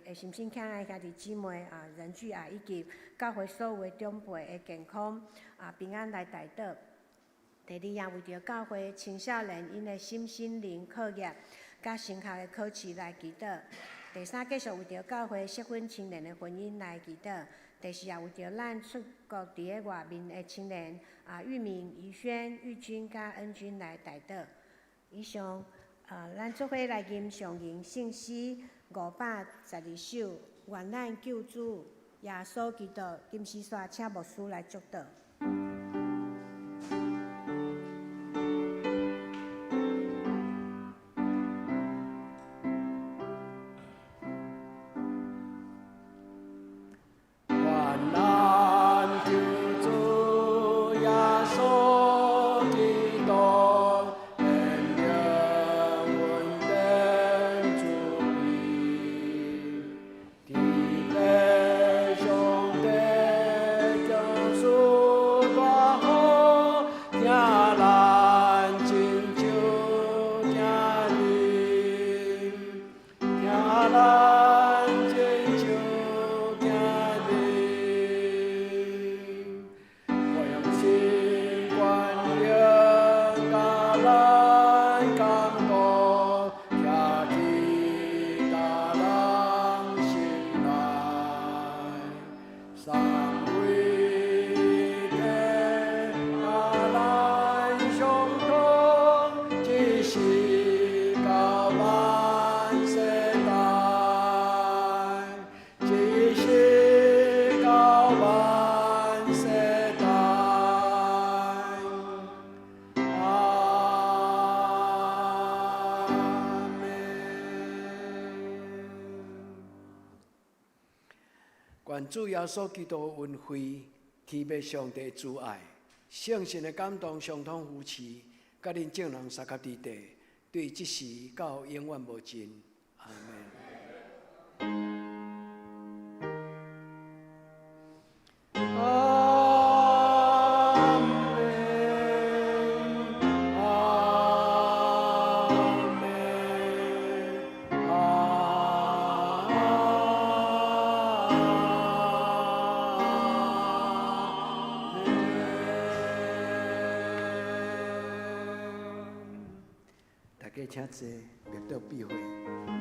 的身心欠安兄弟姊妹啊，仁聚啊，以及教會所有的長輩的健康啊平安來代禱。第二，也為著教會青少年𪜶的身心靈課業佮升學的考試來祈禱。第三，繼續為著教會適婚青年的婚姻來祈禱。第四，也為著咱出國佇咧外面的青年啊，玉敏、怡萱、玉君佮恩君來代禱。以上，咱做伙來吟誦吟聖詩512首，願咱救主耶穌基督，金時煞請牧師來祝禱。願咱救主耶穌基督，顯明恩典慈悲，天父上帝降賜大願主耶穌基督的恩惠、天父上帝的慈愛、聖神的感動、相通扶持，佮恁眾人相佮佇地，對這時到永遠無盡。阿門。阿門，阿門，阿門。大家請坐，默禱閉會。